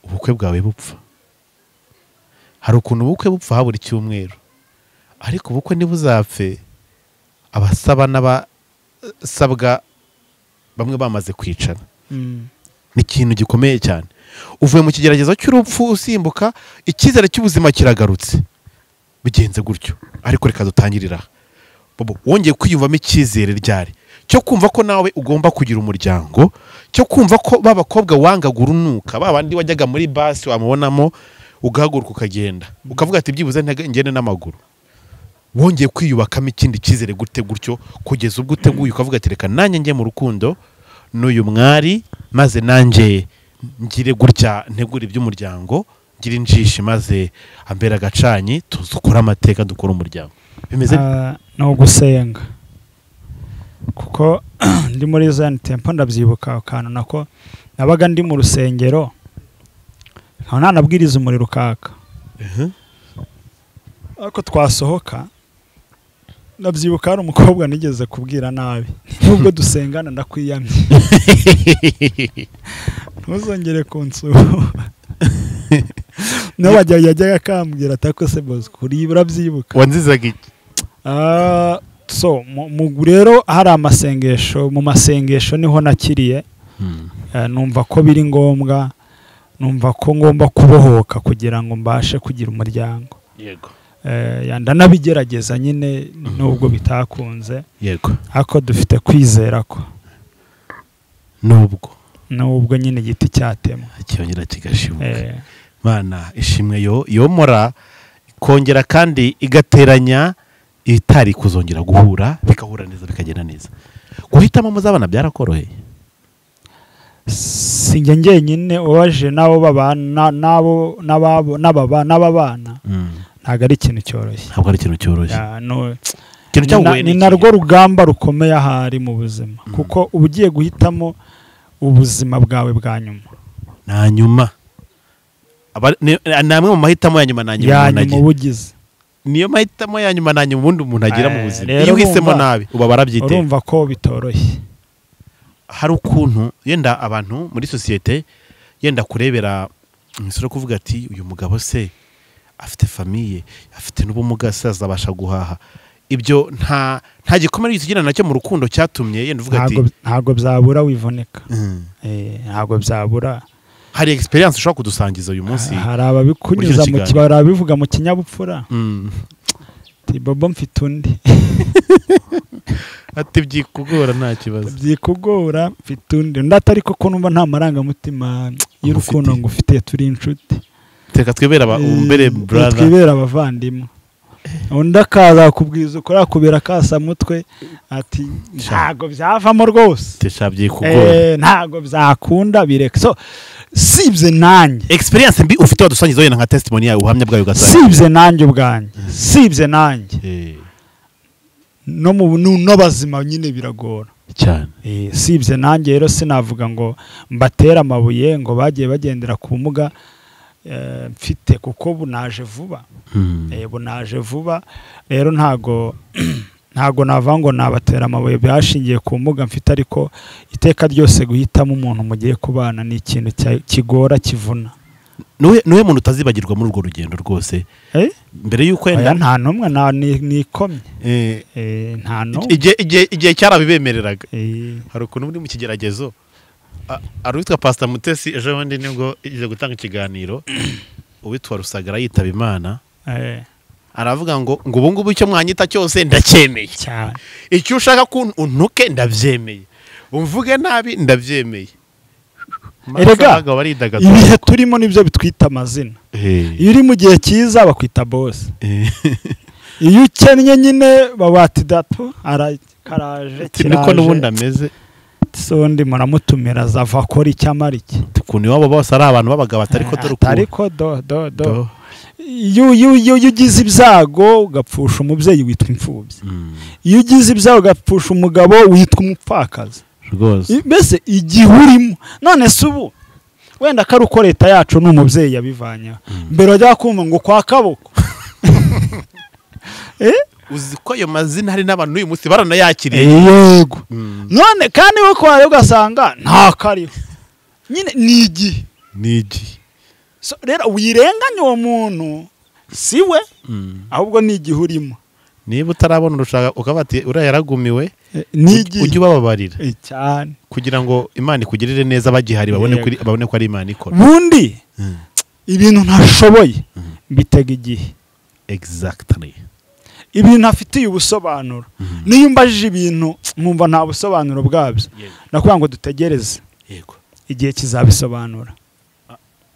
ubukwe bwawe bupfa. Hari ukuntu ubukwe bupfa habura icyumweru, ariko ubukwe ntibuzapfe abasaba n'abasabwa bamwe bamaze kwicara. Ni ikintu gikomeye cyane. Uvuye mu kigeragezo cy'urupfu usimbuka, icyizere cy'ubuzima kiragarutse, bigenze gutyo. Ariko reka dutangirira aha. Bobo, wongeye kwiyumvamo icyizere ryari cyo kumva ko nawe ugomba kugira umuryango, cyo kumva ko ba bakobwa wangaga urunuka, ba bandi wajyaga muri basi wamubonamo ugahaguruka ukagenda, ukavuga ati byibuze ngende n'amaguru? Wongeye kwiyubakamo ikindi cyizere gute gutyo, kugeza ubwo uteguye ukavuga ati reka nanjye njye mu rukundo n'uyu mwari, maze nanjye ngire gutya, ntegure iby'umuryango, ngire injishi, maze ambera agacanyi, tuzukore amateka, dukore umuryango, bimeze? Ah, ni ugusenga, kuko ndi muri Zion Temple. Ndabyibuka akantu nako nabaga ndi mu rusengero, nkaba nanabwiriza umuriro ukaka, ariko twasohoka. Ndabyibuka hari umukobwa nigeze kubwira nabi: "Nubwo dusengana, ndakwiyamye, ntuzongere kunsura." Nawe yajyaga akambwira ati "Ako se Bosco, uri urabyibuka?" Wanzizaga iki? Ah, so rero hari amasengesho, mu masengesho niho nakiriye. Numva ko biri ngombwa, numva ko ngomba kubohoka kugira ngo mbashe kugira umuryango. Ya, ndanabigerageza nyine, nubwo bitakunze, ariko dufite kwizera ko nubwo nubwo nyine igiti cyatemwa cyongera kigashibuka. Mana ishimwe yo yomora ikongera kandi igateranya ibitari kuzongera guhura, bigahura neza, bikagenda neza. Guhitamo muzabana byarakoroheye? Si njye njyenyine ubaje, n'abo babana, n'abo n'ababo n'ababa n'ababana, ntabwo ari ikintu cyoroshye. Ntabwo ari ikintu cyoroshye. Ya, no, ikintu cyagugoye ni ni narwo rugamba rukomeye ahari mu buzima, kuko uba ugiye guhitamo ubuzima bwawe bwa nyuma. Na nyuma ni amwe mu mahitamo ya nyuma na nyuma ya umuntu nyuma agira. Uba ugize Niyo mahitamo ya nyuma na nyuma ubundi umuntu agira mu buzima. Rero Iyo uhisemo urumva- nabi uba warabyiteye. Urumva ko bitoroshye. Hari ukuntu yenda abantu muri sosiyete yenda kurebera imisoro, kuvuga ati uyu mugabo se afite famille, afite n'ubumuga se azabasha guhaha? Ibyo nta gikomere tugira nacyo mu rukundo cyatumye yenda uvuga ati Ntabwo byabura wivunika. Ntabwo byabura. Hari experience ushobora kudusangiza uyu munsi Hari ababikunyuza muri mu kino hari ababivuga mu kinyabupfura, ati "Bobo, mfite undi." Ati "Byikugora, nta kibazo." "Byikugora, mfite undi." Undi atari koko "Numva nta marangamutima y'urukundo Ngufitiye. ngufitiye, turi inshuti." Reka twibere aba umbere brother. Twibera abavandimwe. Undi akaza akubwiza ukuri, akubera akasamutwe, ati "Ntago byavamo rwose." Tesha byikugora. "Ntago byakunda, bireka." So sibye nanjye Experience mbi ufite wadusangiza wenda nka testimony yawe, ubuhamya bwawe ugasanga sibye nanjye ubwanjye, sibye nanjye, no mu n'abazima nyine biragora. Cyane. Sibye nanjye rero, sinavuga ngo mbatere amabuye ngo bagiye bagendera ku bumuga mfite, kuko bunaje vuba. Bunaje vuba. Rero ntago navuga ngo nabatera amabuye byashingiye ku mbuga mfite, ariko iteka ryose guhitamo umuntu mugiye kubana ni ikintu kigora, kivuna. Nuwe muntu utazibagirwa muri urwo rugendo rwose? Mbere y'uko Oya, yenda nta n'umwe nikomye. Nta n'umwe. Igihe cyarabibemereraga. Hari ukuntu muri mu kigeragezo Ari witwa Pastor Mutesi, ejo bundi nibwo ije gutanga ikiganiro, uwitwa Rusagara yitaba Imana, aravuga ngo ubu ngubu icyo mwanyita cyose ndacyemeye, cyane. Icyo ushaka ko untuke ndabyemeye, umvuge nabi ndabyemeye. Erega, Abagabo baridagadura. Ibihe turimo nibyo bitwita amazina. Iyo uri mu gihe cyiza bakwita boss, iyo ukennye nyine babati dato karaje. Ati, niko n'ubundi ameze. So ndi muramutumira azava akora icyo amara iki. Ukuntu iwabo bose ari abantu b'abagabo, atari ko dore ukuntu. Ariko do do do. Do. Iyo ugize ibyago ugapfusha umubyeyi witwa imfubyi, iyo ugize ibyago ugapfusha umugabo witwa umupfakazi. Rwose. Mbese igihe urimo none se ubu wenda ko ari uko leta yacu ni umubyeyi yabivanyeho, mbere wajya kumva ngo kwa Kaboko. Uzi ko ayo mazina hari n'abantu n'uyu munsi baranayakiriye. Yego. None kandi we ko wareba ugasanga nta kariho nyine, ni igihe. Ni igihe. So, rero wirenganya uwo muntu, si we, ahubwo ni igihe urimo. Niba utarabona urushaka ukaba ati uriya yaragumiwe, Ni igihe. ujye ubababarira Cyane. kugira ngo Imana ikugirire neza bagihari, babone babone ko ari Imana ikora. Ubundi ibintu ntashoboye mbitega igihe. Ibintu afitiye ubusobanuro, niyo umbajije ibintu nkumva nta busobanuro bwabyo, nakubwira ngo dutegereze, igihe kizabisobanura.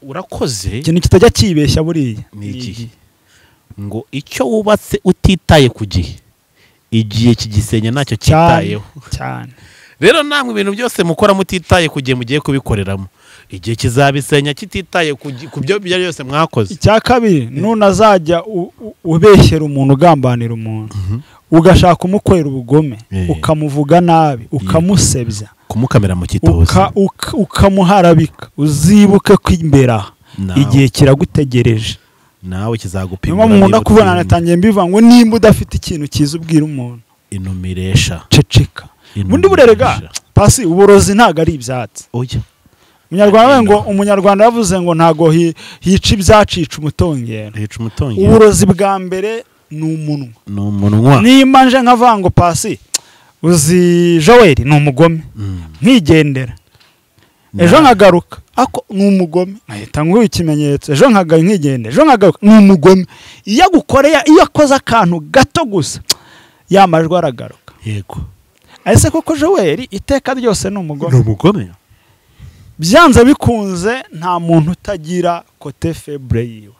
Urakoze. Ikintu kitajya kibeshya buriya Ni igihe. Ngo icyo wubatse utitaye ku gihe, igihe kigisenya ntacyo cyitayeho. Cyane. Rero namwe ibintu byose mukora mutitaye ku gihe mugiye kubikoreramo, igihe kizabisenya kititaye ku byo ibyo ari byose mwakoze. Icya kabiri, nunazajya ubeshyera umuntu, ugambanira umuntu, ugashaka umukorera ubugome, ukamuvuga nabi, ukamusebya, kumukamera mu kitozi, ukamuharabika, uzibuke ko imbere aha Nawe. igihe kiragutegereje. Nawe Niyo kizagupimura. mpamvu nkunda Niba kubona utsinda. natangiye mbivuga ngo nimba udafite ikintu cyiza ubwira umuntu, Inumiresha. ceceka. Ubundi burerega pasi, uburozi ntabwo ari ibyatsi. Oya. Umunyarwanda yavuze ngo, umunyarwanda yavuze ngo ntabwo hica ibyacica umutongero. Hica umutongero. Uburozi bwa mbere ni umunwa. Ni umunwa. Nimba nje nkavuga ngo pasi, uzi Joel ni umugome, nkigendera, ejo nkagaruka ako ni umugome, nkahita nguha ikimenyetso, ejo nkagaruka nkigendera, ejo nkagaruka ni umugome, iyo agukoreye, iyo akoze akantu gato gusa, ya majwi aragaruka. Ese koko Joel iteka ryose ni umugome? Ni umugome. Byanze bikunze nta muntu utagira côté faible yiwe,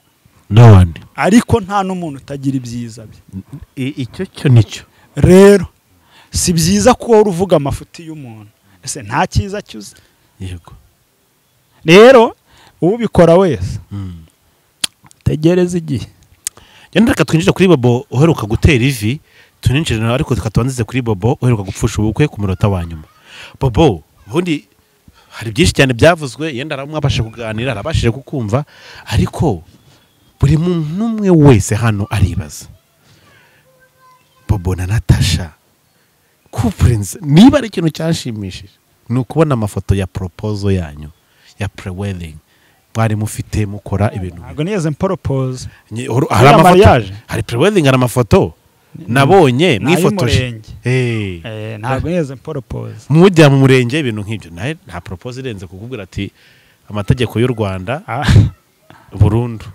No one. ariko nta n'umuntu utagira ibyiza bye. Icyo cyo nicyo. Rero si byiza ko uhora uvuga amafuti y'umuntu, ese nta cyiza cyuze? Rero ubikora wese, tegereza igihe. Genda, reka twinjire kuri Bobo uheruka gutera ivi, tuninjire nawe, ariko reka tubanzize kuri Bobo uheruka gupfusha ubukwe ku munota wa nyuma. Bobo, ubundi hari byinshi cyane byavuzwe, yenda aramwabashije kuganira, arabashije kukumva, ariko buri muntu umwe wese hano aribaza Bobo na Natasha couple. Niba ari ikintu cyanshimishije ni ukubona amafoto ya proposal yanyu ya pre-wedding mwari mufite mukora ibintu. Ntabwo nigeze mporopoza. Hari amafoto. Mariage. Hari pre-wedding, hari amafoto nabonye Ni mwifotoje. ay'umurenge. Ntabwo nigeze mporopoza. Mujya mu murenge, ibintu nk'ibyo. Nawe nta proposal irenze kukubwira ati amategeko y'u Rwanda burundu,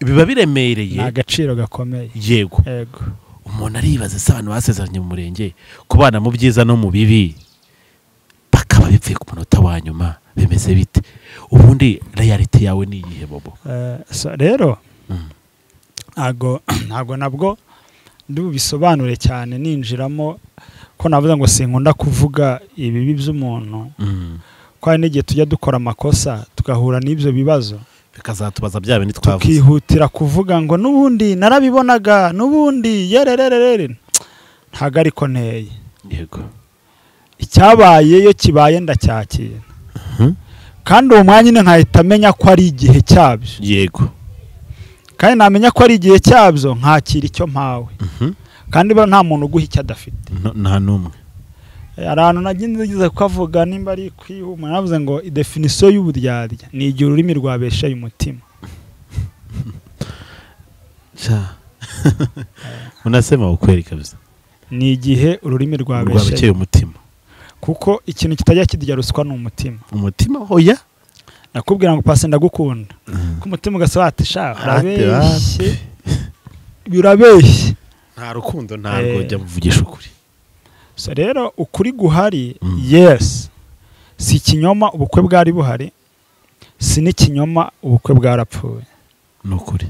biba biremereye. Ni agaciro gakomeye. Yego. Yego. Umuntu aribaza se abantu basezeranye mu murenge kubana mu byiza no mu bibi, bakaba bipfuye ku munota wa nyuma, bimeze bite? Ubundi reality yawe ni iyihe, Bobo? So rero ntabwo nabwo ndi bubisobanure cyane ninjiramo, ko navuze ngo sinkunda kuvuga ibibi by'umuntu, ko hari n'igihe tujya dukora amakosa tugahura n'ibyo bibazo, bikazatubaza bya bindi twavuze, tukihutira kuvuga ngo n'ubundi narabibonaga, n'ubundi yerererere. Ntabwo ariko nteye. Icyabaye iyo kibaye ndacyakira, kandi uwo mwanya nyine nkahita amenya ko ari igihe cyabyo, kandi namenya ko ari igihe cyabyo nkakira icyo mpawe. Kandi nta muntu uguha icyo adafite. Nta n'umwe. Hari ahantu nagize kukavuga, nimba ari kwihuma, navuze ngo définition y'uburyarya ni igihe ururimi rwabesheye umutima. Cha. Unasema ukweli kabisa. Ni igihe ururimi rwabekeye rwabesheye umutima. Kuko ikintu kitajya kirya ruswa ni umutima. Umutima oya nakubwira ngo pasi ndagukunda, ko umutima ugasaba ati sha urabeshye, birabeshye, nta rukundo ntabwo jya muvugisha ukuri. So rero ukuri guhari, yes, si ikinyoma ubukwe bwari buhari, si n'ikinyoma ubukwe bwarapfuye, ni ukuri.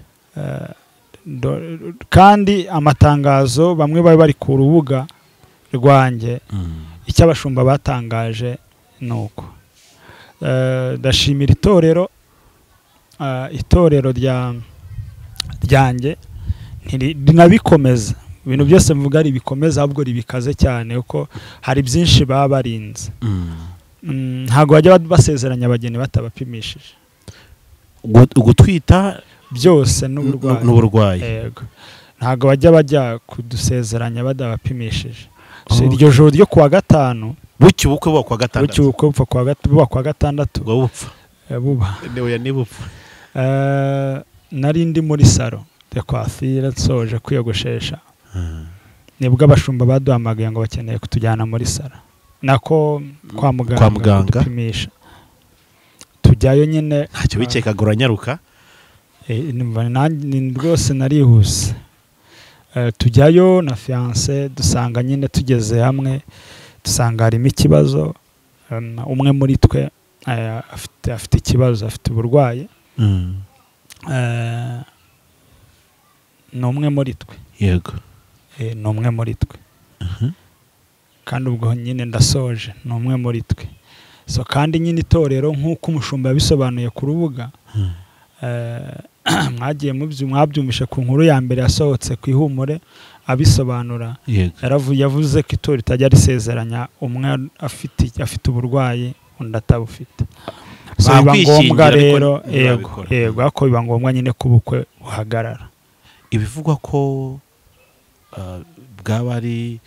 Kandi amatangazo bamwe bari bari ku rubuga rwanjye, icyo abashumba batangaje nuko ndashimira itorero, itorero ryanjye rinabikomeza ibintu byose mvuga ribikomeza, ahubwo ribikaze cyane kuko hari byinshi baba barinze. Ntabwo bajya basezeranya abageni batabapimishije gutwita byose n'uburwayi. Yego, ntabwo bajya kudusezeranya badabapimishije. So iryo joro ryo kuwa gatanu, buki ubukwe buba kuwa gatandatu, buki ubukwe bupfa kuwa gatandatu, bupfa buba oya ni bupfa. Nari ndi muri salo de coiffure nsoje kwiyogoshesha, nibwo abashumba baduhamagaye ngo bakeneye kutujyana muri salo, nako kwa muganga kudupimisha. Tujyayo nyine ntacyo bikekaga, uranyaruka. Rwose narihuse. Tujyayo na fiance, dusanga nyine tugeze hamwe dusanga harimo ikibazo, umwe muri twe afite ikibazo, afite uburwayi. Ni umwe muri twe. Yego, ni umwe muri twe. Kandi ubwo nyine ndasoje, ni umwe muri twe. So kandi nyine itorero nk'uko umushumba yabisobanuye ku rubuga, mwagiye mwabyumvishe ku nkuru ya mbere yasohotse ku Ihumure abisobanura, yavuze ko itorero ritajya risezeranya umwe afite uburwayi undi atabufite. So biba ngombwa rero, yego, ariko biba ngombwa nyine ko ubukwe buhagarara. Ibivugwa ko bwaba ari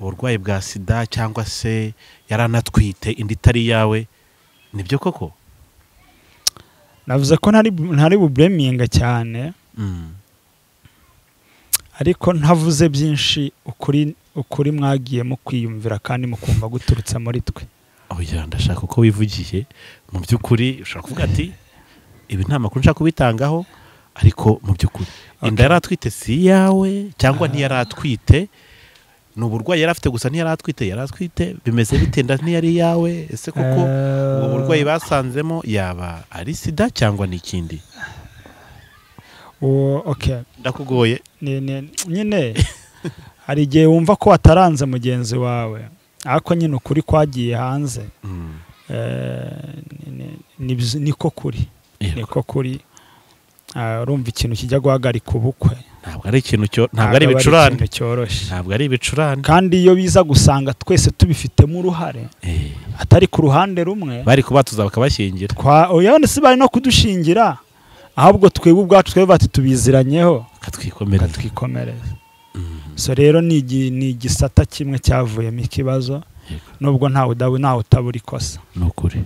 uburwayi bwa sida cyangwa se yaranatwite indi itari yawe, nibyo koko? Navuze ko ntari bubleminga cyane, ariko ntavuze byinshi, ukuri mwagiye mukwiyumvira kandi mukumva guturutse muri twe. Oya, ndashaka uko wivugiye mu by'ukuri. Ushobora kuvuga ati ibi nta makuru nshaka kubitangaho, ariko mu by'ukuri inda yaratwite si yawe cyangwa ntiyaratwite, ni uburwayi yari afite gusa ntiyaratwite, yaratwite bimeze bite, nda ntiyari yawe, ese koko ubwo burwayi basanzemo yaba ari sida cyangwa ni ikindi? Okay, ndakugoye nyine. Hari igihe wumva ko wataranze mugenzi wawe, ariko nyine ukuri kwagiye hanze, niko kuri, niko kuri. Urumva ikintu kijya guhagarika ubukwe ntabwo ari ikintu cyo, ntabwo ari ibicurane cyoroshye, ntabwo ari ibicurane. Kandi iyo biza gusanga twese tubifitemo uruhare, atari ku ruhande rumwe, bari kubatuza bakabashyingira. Oya, si bari no kudushingira, ahubwo twebwe ubwacu twebwe bati tubiziranyeho, katwikomereza. So rero ni igisata kimwe cyavuyemo ikibazo, nubwo ntawe ntawe utabura ikosa. Ni ukuri.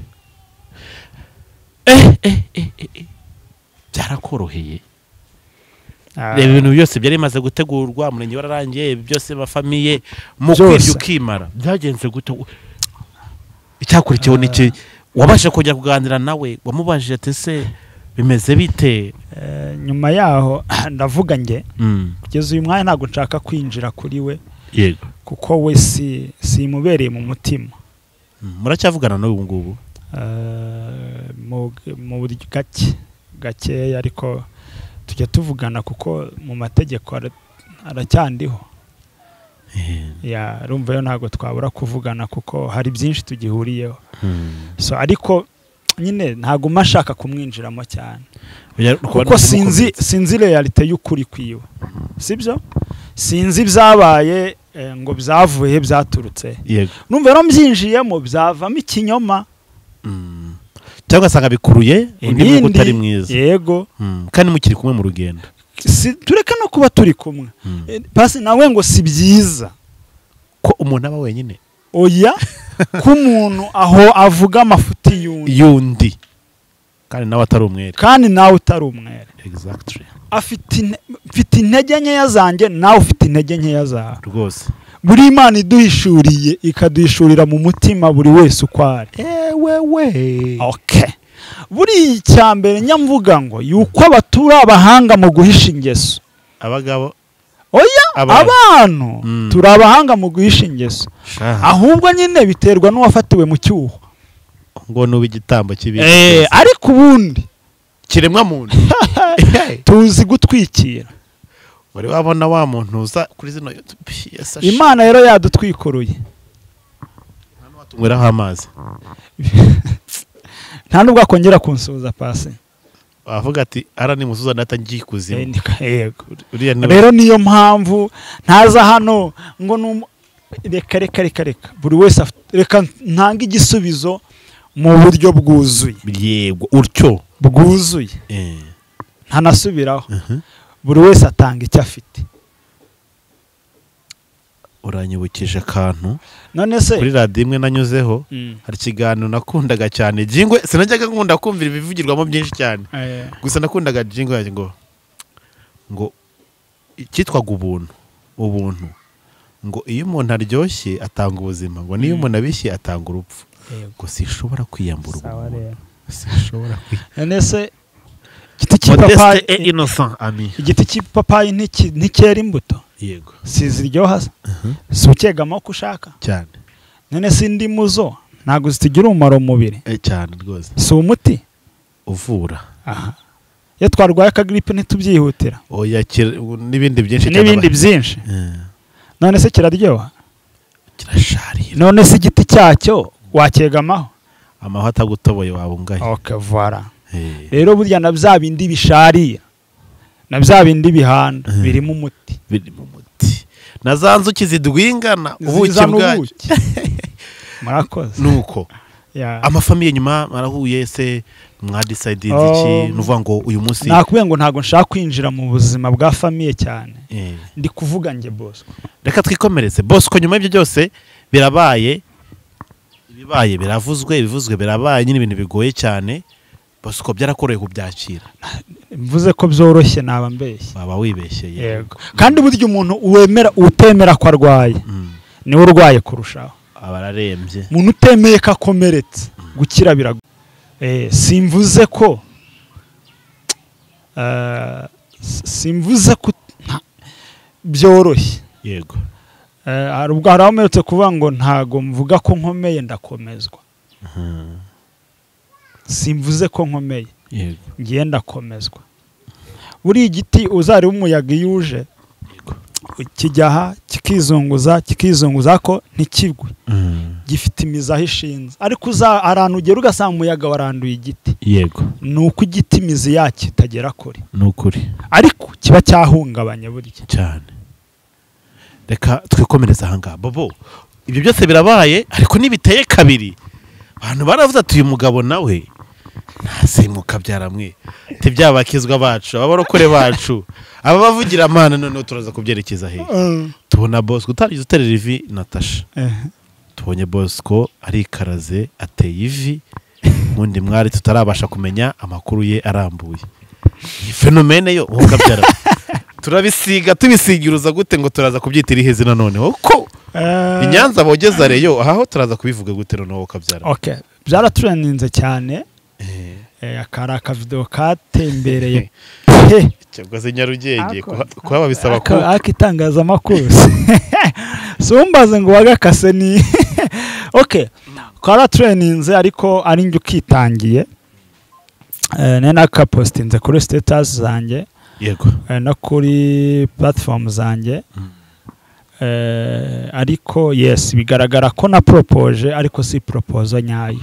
Byarakoroheye. Reba ibintu byose byari bimaze gutegurwa, umurenge wararangiye, byose bafamiye mu kwirya ukimara. Byagenze gute? Icyakurikiyeho ni iki? Wabasha kujya kuganira nawe, wamubajije ati se bimeze bite? Nyuma yaho ndavuga nge kugeza uyu mwanya ntabwo nshaka kwinjira kuri we, yego, kuko we simubereye mu mutima. Muracyavugana n'ubu ngubu? Mu buryo gake gakeya, ariko tujya tuvugana kuko mu mategeko aracyandiho. Ya, urumva yo ntabwo twabura kuvugana kuko hari byinshi tugihuriyeho. So ariko nyine ntabwo mashaka kumwinjiramo cyane, kuko sinzi realite y'ukuri kwiwe, sibyo? Sinzi byabaye ngo byavuye byaturutse. Numva rero mbyinjiyemo byavamo ikinyoma, cyangwa asanga bikuruye undi mwuka utari mwiza. Yego, kandi mukiri kumwe mu rugendo, si tureka no kuba turi kumwe. Pasi nawe ngo si byiza ko umuntu aba wenyine. Oya, ko umuntu aho avuga amafuti yundi kandi nawe atari umwere, kandi nawe utari umwere. Exactly. Afite intege nkeya zanjye, nawe ufite intege nkeya zawe. Rwose Buri Imana iduhishuriye ikaduhishurira mu mutima buri wese uko ari. Ewewe. Okay. Buri icyambere nyamvuga ngo yuko abatura abahanga mu guhisha ingeso. Abagabo. Oya, abantu turi abahanga mu guhisha ingeso. Ahubwo nyine biterwa n'uwafatiwe mu cyuho. Ngo nuba igitambo kibi. Ariko ubundi kiremwa muntu tuzi gutwikira. Wari wabona wa muntu uza kuri zino Imana rero yadutwikuruye. Tunyweraho amazi. Nta nubwo akongera kunsuhuza pasi. Avuga ati ara ni musuza nata ngiye kuzimu. Yego. Rero niyo mpamvu ntaza hano ngo reka reka reka reka buri wese reka ntanga igisubizo mu buryo bwuzuye. Yego, utyo bwuzuye. Ntanasubiraho. Buri wese atanga icyo afite. Uranyibukije akantu. None se kuri radio imwe nanyuzeho hari ikiganiro nakundaga cyane jingwe, sinajyaga nkunda kumvira ibivugirwamo byinshi cyane. Gusa nakundaga jingwe yanjye ngo icyitwaga ubuntu, ubuntu ngo iyo umuntu aryoshye atanga ubuzima, ngo niyo umuntu abishye atanga urupfu. Ngo sishobora kwiyambura ubuntu. Sishobora kwiyambura. None se igiti cy'ipapayi innocent ami. Igiti cy'ipapayi nticyera imbuto. Yego. Siziryoha. Si ukegama ko ushaka. Cyane. None se indimu zo ntago zitugira umumaro mu mubiri. Cyane rwose. Si umuti uvura. Aha. Iyo twarwaye akagripe ntitubyihutira. Oya, n'ibindi byinshi cyane. N'ibindi byinshi. None se kiraryoha? Kirasharira. None se igiti cyacyo wakegamaho? Amahwa atagutoboye wabungaye. Okay, voilà. Rero burya na bya bindi bisharira na bya bindi bihanda birimo umuti. Birimo umuti. Na za nzuki zidwingana ubuki bwacyo. Murakoze. Nuko amafamiye nyuma marahuye se mwadecide iki nuvuga ngo uyu munsi nakubwiye ngo ntago nshaka kwinjira mu buzima bwa famiye cyane. Ndi kuvuga nge Bosco. Reka twikomereze Bosco, nyuma y'ibyo byose birabaye, ibibaye biravuzwe, ibivuzwe birabaye, nyine ibintu bigoye cyane. Bosco byarakoroye kubyakira. Mvuze ko byoroshye naba mbeshye. Baba wibeshye. Yego. Kandi burya umuntu wemera utemera ko arwaye niwe urwaye kurushaho. Abararembye. Umuntu utemeye ko akomeretse gukira biragoye. Simvuze ko byoroshye. Yego. Hari ubwo haramerutse kuvuga ngo ntago mvuga ko nkomeye ndakomezwa. Simvuze ko nkomeye. Yego. Ngiye ndakomezwa. Buri igiti uzari umuyaga iyo uje kijyaha kikizunguza kikizunguza ko ntikigwe. Gifite imizi aho ishinze. Ariko ahantu ugera ugasanga umuyaga waranduye igiti. Yego. Nuko igiti imizi yacyo itagera kure. Nukuri. Ariko kiba cyahungabanye burya. Cyane. Reka twikomereza aha ngaha. Bobo, ibyo byose birabaye ariko nibiteye kabiri. Abantu baravuze ati uyu mugabo nawe ntasemuka byaramwe. Tibyabakizwa bacu, ababarokore bacu, ababavugira Imana none turaza kubyerekeza he. Tubona Bosco utarize uterera ivi Natasha. Tubonye Bosco arikaraze ateye ivi undi mwari tutarabasha kumenya amakuru ye arambuye. Iyi phenomene yo ukabyara. Turabisiga tubisigiruza gute ngo turaza kubyitira iheze nanone ko Inyanza bogeza reyo aho turaza kubivuga gute noneho ukabyara. Okay, byaratureninze cyane. Akari akavideo katembereye pe. Cyangwa se Nyarugenge kuba bisaba ko akitangazamakuru. Sumbaze ngo wagakase ni okay. Karatureninze ariko ari njye ukitangiye. Nene nakapostinze kuri status zanjye. Yego. No kuri platform zanjye. Ariko yes bigaragara ko na propose ariko si propose nyayo.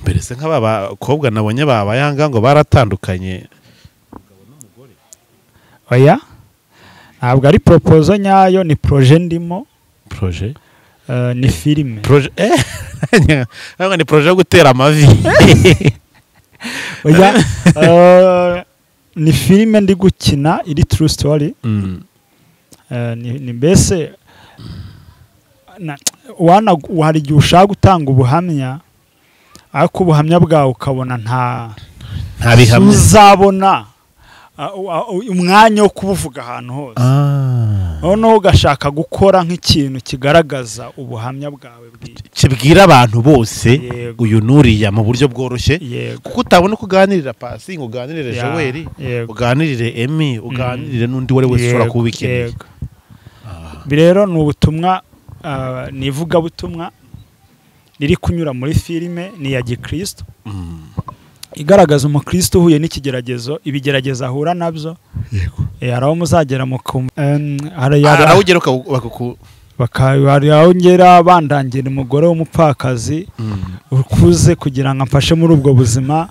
Mbere se nk'aba bakobwa nabonye babayanga ngo baratandukanye. Oya, ntabwo ari propose nyayo, ni projet ndimo. Projet? Ni filime. Projet ni projet yo gutera amavi. Oya, ni filime ndi gukina iri true story. Ni mbese hari igihe ushaka gutanga ubuhamya ariko ubuhamya bwawe ukabona nta bihamya uzabona umwanya wo kubuvuga ahantu hose. Noneho ugashaka gukora nk'ikintu kigaragaza ubuhamya bwawe bwite, kibwira abantu bose uyu nuriya mu buryo bworoshye, kuko utabona uko uganirira Pasi, ngo uganirire Joel, uganirire Emmy, uganirire n'undi wari wese ushobora kuba ubikeneye. Rero ni ubutumwa, ni ivugabutumwa riri kunyura muri filime, ni iya gikristo, igaragaza umukristo uhuye n'ikigeragezo, ibigerageza ahura nabyo. Hari aho muzagera hari aho ugera bakongera bandangira umugore w'umupfakazi ukuze kugira ngo amfashe muri ubwo buzima.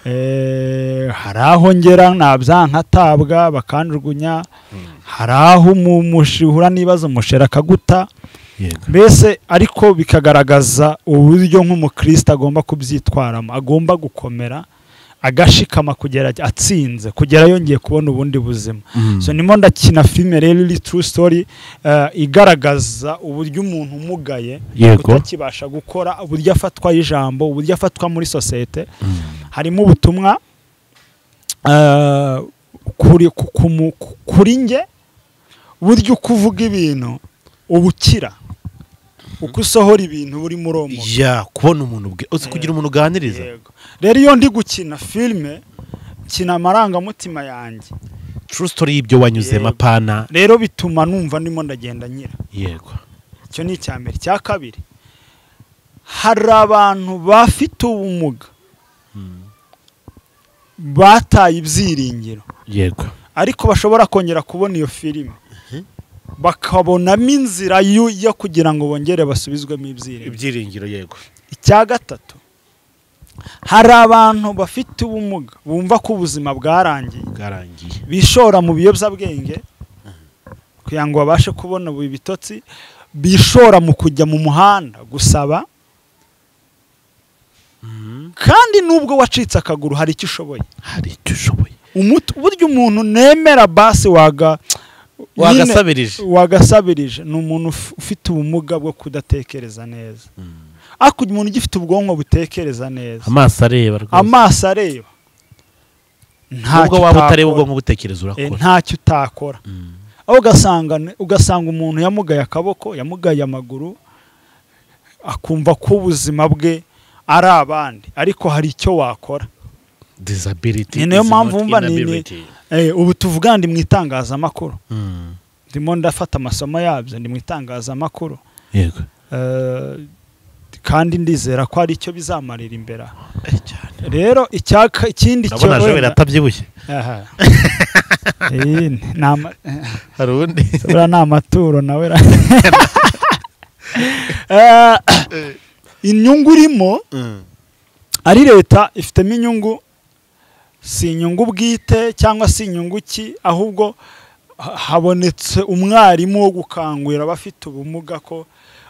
Hari aho ngera nabyankatabwa bakanjugunya, hari aho uhura n'ibibazo umushera akaguta. Mbese ariko bikagaragaza uburyo nk'umukristo agomba kubyitwaramo, agomba gukomera agashikama kugera atsinze, kugera yongeye kubona ubundi buzima. So nimo ndakina filime rero iri true story, igaragaza uburyo umuntu umugaye utakibasha gukora, uburyo afatwa ijambo, uburyo afatwa muri societe. Harimo ubutumwa kuri nge, uburyo kuvuga ibintu ubukira, uko usohora ibintu buri muromo ya kubona umuntu uzi kugira umuntu uganiriza. Rero iyo ndi gukina filime kina amarangamutima yanjye, true story y'ibyo wanyuzemo apana, rero bituma numva ndimo ndagenda nyira. Yego, icyo ni icya mbere. Icya kabiri, hari abantu bafite ubumuga bataye ibyiringiro, yego, ariko bashobora kongera kubona iyo filime bakabonamo inzira yo kugira ngo bongere basubizwemo ibyiringiro. Yego. Icya gatatu, hari abantu bafite ubumuga bumva ko ubuzima bwarangiye, bishora mu biyobyabwenge kugira ngo babashe kubona ibitotsi, bishora mu kujya mu muhanda gusaba, kandi nubwo wacitse akaguru hari icyo ushoboye, Burya umuntu nemera basi wagasabirije ni umuntu ufite ubumuga bwo kudatekereza neza. Ariko umuntu ugifite ubwonko butekereza neza, amaso areba rwose, amaso areba, ntabwo waba utareba ubwonko butekereza urakora, ntacyo utakora. Aho ugasanga umuntu yamugaye akaboko, yamugaye amaguru, akumva ko ubuzima bwe ari abandi, ariko hari icyo wakora. Disability ni nayo mpamvu mva ni ubu tuvuga ndi mu itangazamakuru, ndimo ndafata amasomo yabyo, ndi mu itangazamakuru. Yego. Kandi ndizera ko ari icyo bizamarira imbere. Rero ikindi cyo ndabona Joel atabyibushye. Hari undi buriya ni amaturo nawe. Inyungu irimo ari leta ifitemo inyungu, si inyungu bwite cyangwa si inyungu ki, ahubwo habonetse umwarimu wo gukangurira abafite ubumuga ko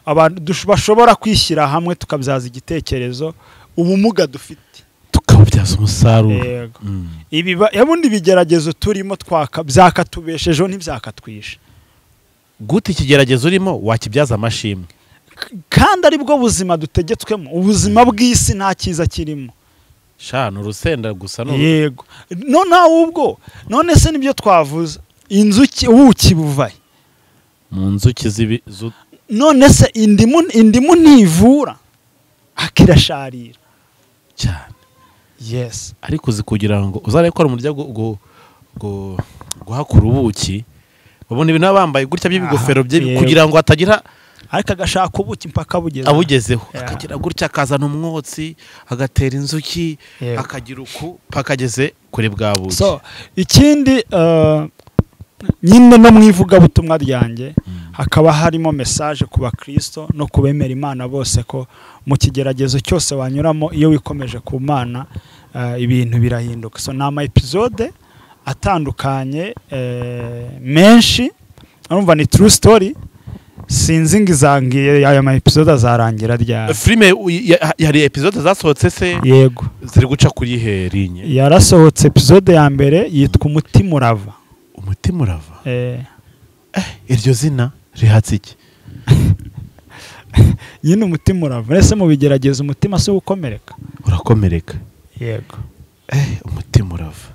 abantu bashobora kwishyira hamwe tukabyaza igitekerezo ubumuga dufite tukabubyaza umusaruro. Ibi ubundi bigeragezo turimo byakatubeshejeho ntibyakatwishe. Gute ikigeragezo urimo wakibyaza amashimwe, kandi ari bwo buzima dutegetswemo, ubuzima bw'isi nta cyiza kirimo. Shana urusenda gusa no. Yego. None ahubwo none se nibyo twavuze, inzuki ubuki buvaye mu nzuki zibi. None se indimu ntivura akirasharira cyane. Yes. Ariko uzi kugira ngo uzarekora umurya guhakura ubuki, babona ibintu bambaye gutya by'ibigofero bye kugira ngo atagira, ariko agashaka ubuki mpaka abugezeho, akagira gutya akazana umwotsi, agatera inzuki, akagira uku paka ageze kuri bwa buki. So ikindi nyine no mu ivugabutumwa ryanjye hakaba harimo message ku bakristo no kubemera Imana bose ko mu kigeragezo cyose wanyuramo iyo wikomeje ku Mana ibintu birahinduka. So ni ama episode atandukanye menshi, urumva ni true story. Sinzi ngizangiye aya ma episode azarangira ryari. Filime yari episode zasohotse se? Yego. Ziri guca kuri herinye. Yarasohotse episode ya mbere yitwa Umutima Urava. Umutima Urava? Iryo zina rihatse iki? Nyine umutima urava. Ese mu bigerageza umutima se ukomereka? Urakomereka. Yego. Umutima urava.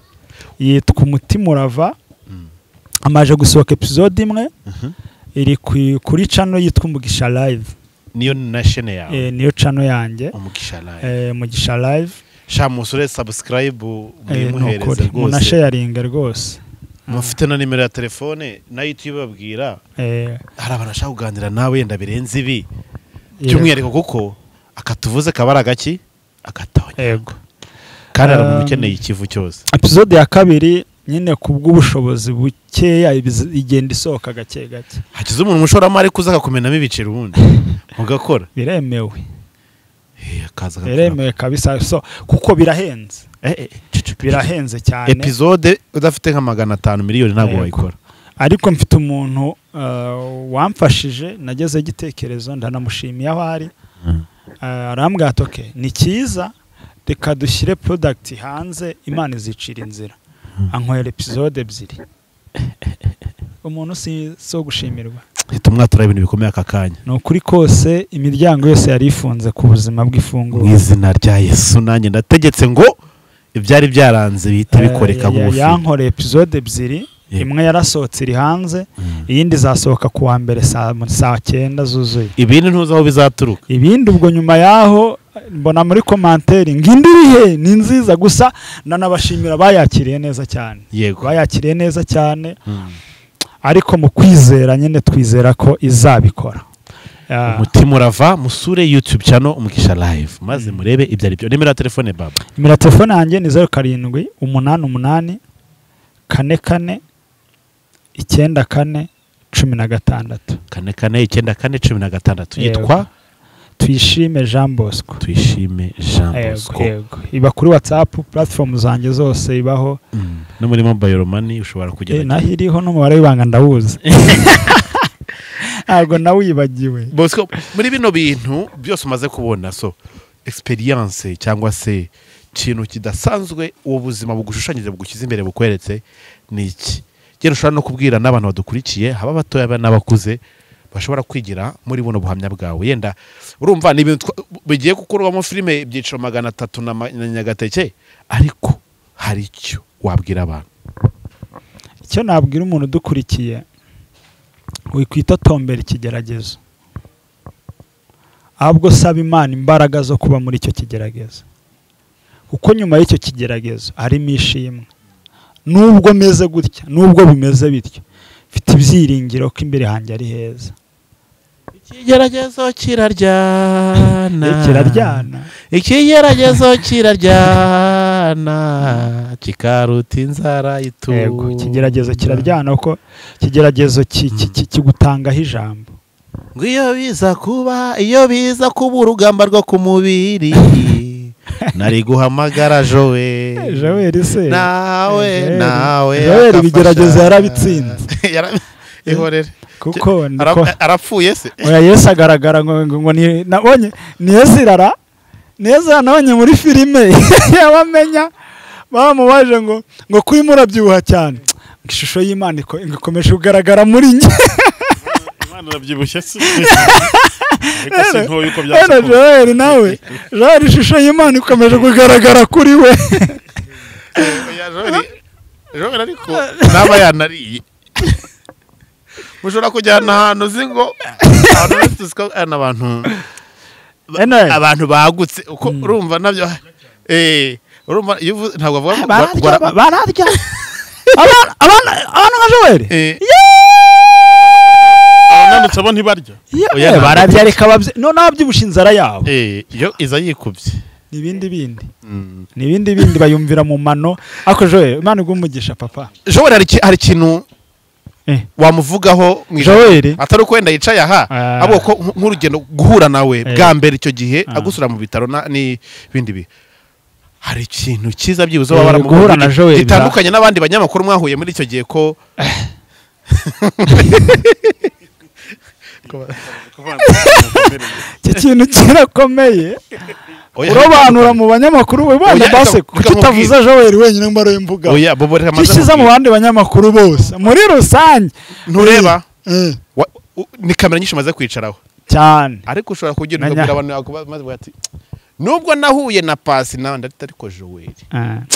Yitwa Umutima Urava. Amaje gusohoka episode imwe iri kuri channel yitwa Umugisha Live. Niyo na chaîne yawe? Niyo channel yanjye Umugisha Live. Umugisha Live. Sha musure subscribe muyimuhereze rwose. Munasharinga rwose. Mufite na nimero ya telefone nayo tuyibabwira. Hari abantu bashaka kuganira nawe yenda birenze ibi. By'umwihariko kuko akatuvuze kabara agaki akatonya. Yego. Kandi ari umuntu ukeneye ikivu cyose. Episode ya kabiri nyine kubw'ubushobozi bukeya igenda isohoka gake gake. Hakize umuntu umushoramari kuza akakumenamo ibiceri ubundi mugakora. Biremewe. Akaza biremewe kabisa so kuko birahenze. Birahenze cyane. Episode udafite nka 500 miliyoni ntabwo wayikora. Ariko mfite umuntu wamfashije nageze igitekerezo ndanamushimiye aho ari. Arambwira ati okay ni cyiza reka dushyire product hanze Imana izicira inzira. Ankorera episode 2. Umuntu si so gushimirwa. Tumwatura ibintu bikomeye aka kanya. No kuri kose imiryango yose yari ifunze ku buzima bw'ifunguro. Mu izina rya Yesu nanjye ndategetse ngo ibyari byaranze bihite bikoreka bugufi. Yankoreye episode 2, imwe yarasohotse iri hanze, iyindi izasohoka ku wa mbere saa 9 zuzuye. Ibindi ntuzi aho bizaturuka. Ibindi ubwo nyuma yaho mbona muri commentaire ngindi irihe ni nziza gusa nanabashimira bayakiriye neza cyane. Yego. Bayakiriye neza cyane. Ariko mu kwizera nyine twizera ko izabikora. Umutima urava musure YouTube channel Umugisha Live maze murebe ibyo ari byo. Nimero ya telefone baba? Nimero ya telefone yanjye ni 07 88 44 94 16. 44 94 16. Yitwa Tuyishime Jean Bosco. Tuyishime Jean Bosco. Yego. Iba kuri WhatsApp platform zanjye zose ibaho. No muri mobile money ushobora kugera. Naho iriho n'umubare w'ibanga ndawuzi. Ntabwo nawibagiwe. Bosco muri bino bintu byose umaze kubona so experience cyangwa se kintu kidasanzwe uwo buzima bugushushanyije bugushyize imbere bukweretse ni iki? Genda ushobora no kubwira n'abantu badukurikiye haba batoya n'abakuze bashobora kwigira muri buno buhamya bwawe. Yenda urumva ni ibintu bigiye gukorwamo filime ibyiciro 300 na Nyagateke, ariko hari icyo wabwira abantu. Icyo nabwira umuntu udukurikiye wikwitotombera ikigeragezo, ahubwo saba Imana imbaraga zo kuba muri icyo kigeragezo, kuko nyuma y'icyo kigeragezo harimo ishimwe. Nubwo meze gutya, nubwo bimeze bityo, mfite ibyiringiro ko imbere hanjye ari heza. Ikigeragezo kiraryana, kiraryana, ikigeragezo kiraryana kikaruta inzara itu. Yego, ikigeragezo kiraryana kuko ikigeragezo kigutangaho ijambo. Ngo iyo biza kuba, iyo biza kuba urugamba rwo ku mubiri nari guhamagara Joel. Joel se nawe nawe Joel ibigeragezo yarabitsinze. Ihorere kuko arapfuye se. Oya Yesu agaragara ngo ni nabonye ni Yesu neza nabonye muri filime yabamenya bamubaje ngo kuri murabyibuha cyane, ishusho y'Imana ikomeje kugaragara muri njye. Imana irabyibushye se. Ariko si ntoya uko byashoboka. Joel nawe Joel ishusho y'Imana ikomeje kugaragara kuri we. Oya Joel ariko naba yanariye. Mushobora kujyana ahantu uzi ngo abantu abantu bagutse uko urumva nabyo urumva ntabwo bavuga bararya abana nka Joel abananutse bo ntibarya. Bararya reka none ababyibushye inzara yabo iyo iza yikubye nibindi bindi nibindi bindi bayumvira mu mano. Ariko Joel Imana iguhe umugisha papa. Joel hari ikintu wamuvugaho Joel atari uko wenda yicaye aha abo ko nk'urugendo guhura nawe bwa mbere icyo gihe agusura mu bitaro n'ibindi bi hari ikintu cyiza byibuze baba baramuhura na Joel gitandukanye n'abandi banyamakuru mwahuye muri icyo gihe ko iki kintu kirakomeye urobanura mu banyamakuru we bana base kuki utavuza Joel wenyine ngo ari imvuga. Oya bobo reka maze kishyize mu bandi banyamakuru bose muri rusange ntureba ni kamera nyinshi maze kwicaraho cyane, ariko ushobora kugira ukabwira abantu maze ati nubwo nahuye na Pasi nawe ndarita ariko Joel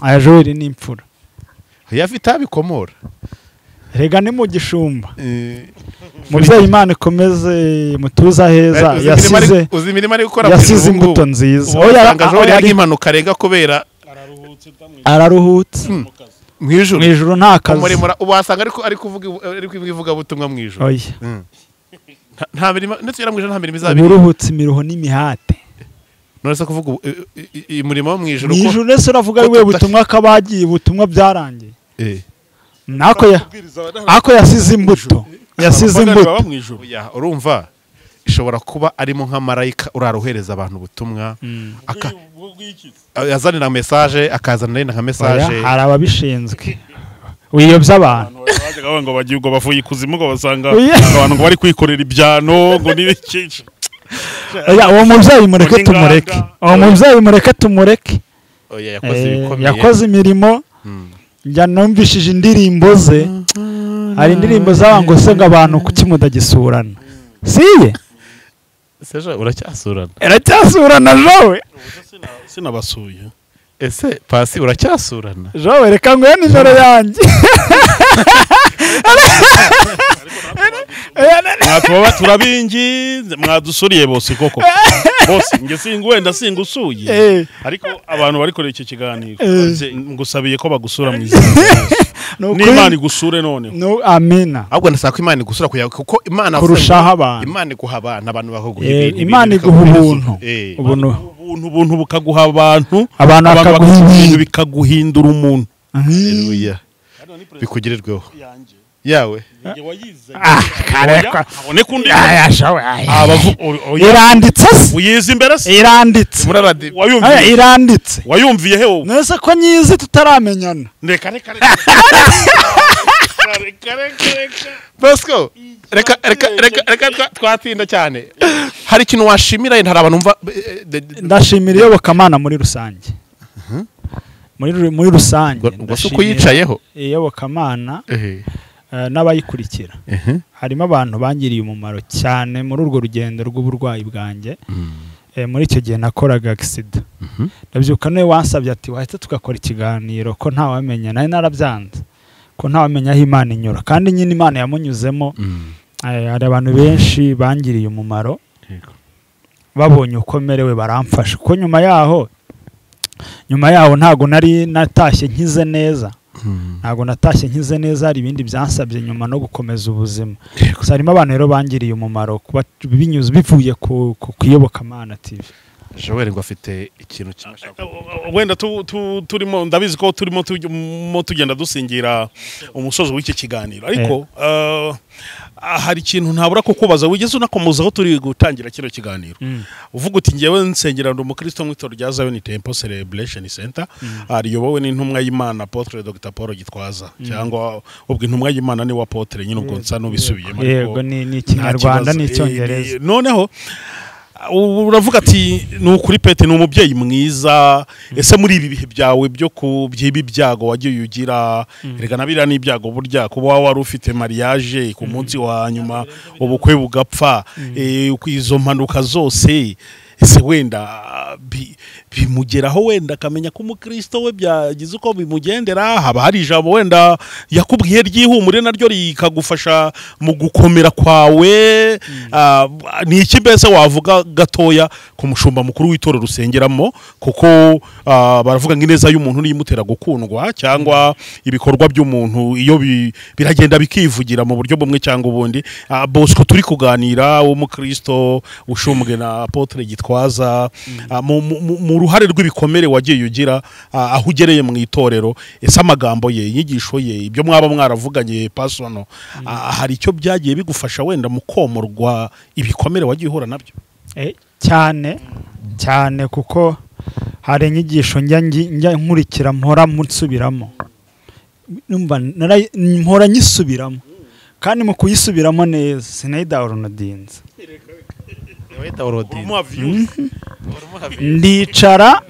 aya Joel ni imfura yafite abikomora. Rega ni mu gishumba. Mubyeyi Imana ikomeze mutuza heza, yasize uzi imirimo ari gukora, yasize imbuto nziza. Oya ari impanuka rega kubera araruhutse mu ijuru, mu ijuru nta kazi. Ubu wasanga ari kuvuga ari kwivuga butumwa mu ijuru. Oya nta mirimo ndetse yara mu ijuru nta mirimo izabiri. Uruhutse imiruho n'imihate. None se kuvuga umurimo wo mu ijuru ko mu ijuru nese uravuga ari we butumwa kabagiye ubutumwa byarangiye. Nako yasize imbuto, yasize imbuto. Urumva ishobora kuba arimo nka marayika urarohereza abantu ubutumwa, yazanira message akazanira nka message. Hari ababishinzwe wiyobya abantu bajyaga ngo bagiye ngo bavuye ikuzimu ngo basanga abantu ngo bari kwikorera ibyano ngo nibiki. Oya uwo mubyeyi mureke tumureke, uwo mubyeyi mureke tumureke. Oya yakoze ibikomeye, yakoze imirimo. Njya numvishije indirimbo ze, hari indirimbo z'abango se ngo abantu kuki mudagisurana. Siye seje uracyasurana, uracyasurana jowe. Sinabasuye. Ese pasi uracyasurana jowe, reka nguhe nimero yanjye. Mwatuba turabinginze mwadusuriye bose koko bose nge singuwenda singusuye, ariko abantu bari kore iki kiganiro ngusabiye ko bagusura mu izina n'Imana igusure none. No, amina. Ahubwo ndasaba ko Imana igusura kuko Imana kurushaho abantu, Imana iguha abantu, abantu bakaguha ibintu, Imana iguha ubuntu, ubuntu bukaguha abantu, abantu bakaguha ibintu bikaguhindura umuntu. Haleluya, bikugirirweho yawe. Iranditse uyizi imbere se, iranditse iranditse wayumviye he wowe? Nese ko nyizi tutaramenyana. Reka reka reka reka Bosco, reka reka reka reka twatinda cyane. Hari ikintu washimira hari abantu umva? Ndashimira iyobokamana muri rusange, muri rusange ubwo kuyicayeho iyobokamana n'abayikurikira. Harimo abantu bangiriye umumaro cyane muri urwo rugendo rw'uburwayi bwanjye. Muri icyo gihe nakoraga accident, ndabyuka niwe wansabye ati wahita tugakora ikiganiro ko ntawamenya, nari narabyanze ko ntawamenya aho Imana inyura, kandi nyine Imana yamunyuzemo. Hari abantu benshi bangiriye umumaro, babonye uko merewe baramfasha, kuko nyuma yaho ntago nari natashye nkize neza. Ntago natashye nkize neza, hari ibindi byansabye nyuma no gukomeza ubuzima. Gusa harimo abantu rero bangiriye umumaro kuba binyuze bivuye ku Iyobokamana TV. Joel ngo afite ikintu kimwe wenda turimo, ndabizi ko turimo tugenda dusingira umusozo w'iki kiganiro, ariko hari ikintu ntabura ko kubaza wigeze unakomozaho turi gutangira kino kiganiro. Uvuga uti ngewe nsengera ndi umukristo mu itorero rya Zion Temple Celebration Center, riyobowe n'intumwa y'Imana Apotre Dr Paul Gitwaza, cyangwa ubwo intumwa y'Imana ni wa Apotre nyine ubwo nsa n'ubisubiyemo. Yego, ni Ikinyarwanda n'Icyongereza. Noneho uravuga ati ni ukuri pete ni umubyeyi mwiza. Ese muri ibi bihe byawe byo kubyiba ibyago wagiye ugira, reka nabira n'ibyago burya kuba wari ufite mariage ku munsi wa nyuma ubukwe bugapfa, izo mpanuka zose, ese wenda bimugeraho wenda akamenya ko umukristo we byagize uko bimugendera? Haba hari ijambo wenda yakubwiye ryihumure naryo rikagufasha mu gukomera kwawe? Ni iki mbese wavuga gatoya ku mushumba mukuru w'itorero rusengeramo? Kuko baravuga ngo ineza y'umuntu niyimutera gukundwa, cyangwa ibikorwa by'umuntu iyo biragenda bikivugira mu buryo bumwe cyangwa ubundi. Bosco turi kuganira w'umukristo ushumbwe na Apotre Gitwaza, mu ruhare rw'ibikomere wagiye ugira aho ugereye mu itorero, ese amagambo ye, inyigisho ye, ibyo mwaba mwaravuganye personal, hari icyo byagiye bigufasha wenda mu komorwa ibikomere wagiye uhura nabyo? Cyane cyane, kuko hari inyigisho njya nkurikira mpora nsubiramo, numva mpora nyisubiramo, kandi mu kuyisubiramo neza sinayidawunodinze, ndicara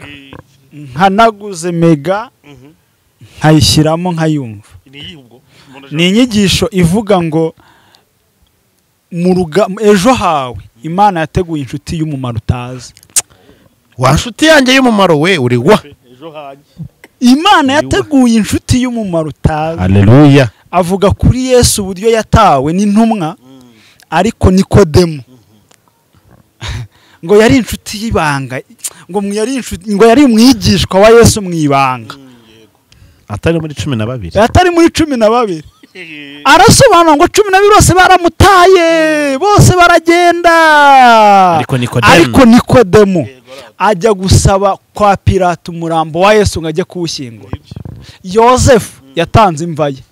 nkanaguze mega nkayishyiramo nkayumva. Ni inyigisho ivuga ngo ejo hawe Imana yateguye inshuti y'umumaro utazi. Wa nshuti yanjye y'umumaro we uri wa Imana yateguye inshuti y'umumaro utazi. Haleluya. Avuga kuri Yesu uburyo yatawe n'intumwa, ariko Nikodemu ngo yari inshuti y'ibanga, ngo yari inshuti, ngo yari umwigishwa wa Yesu mu ibanga, atari muri 12, atari muri 12. Arasobanura ngo 12 bose baramutaye, bose baragenda, ariko Nikodemu ajya gusaba kwa Pilato umurambo wa Yesu ngo ajye kuwushyingura. Yosefu yatanze imva ye.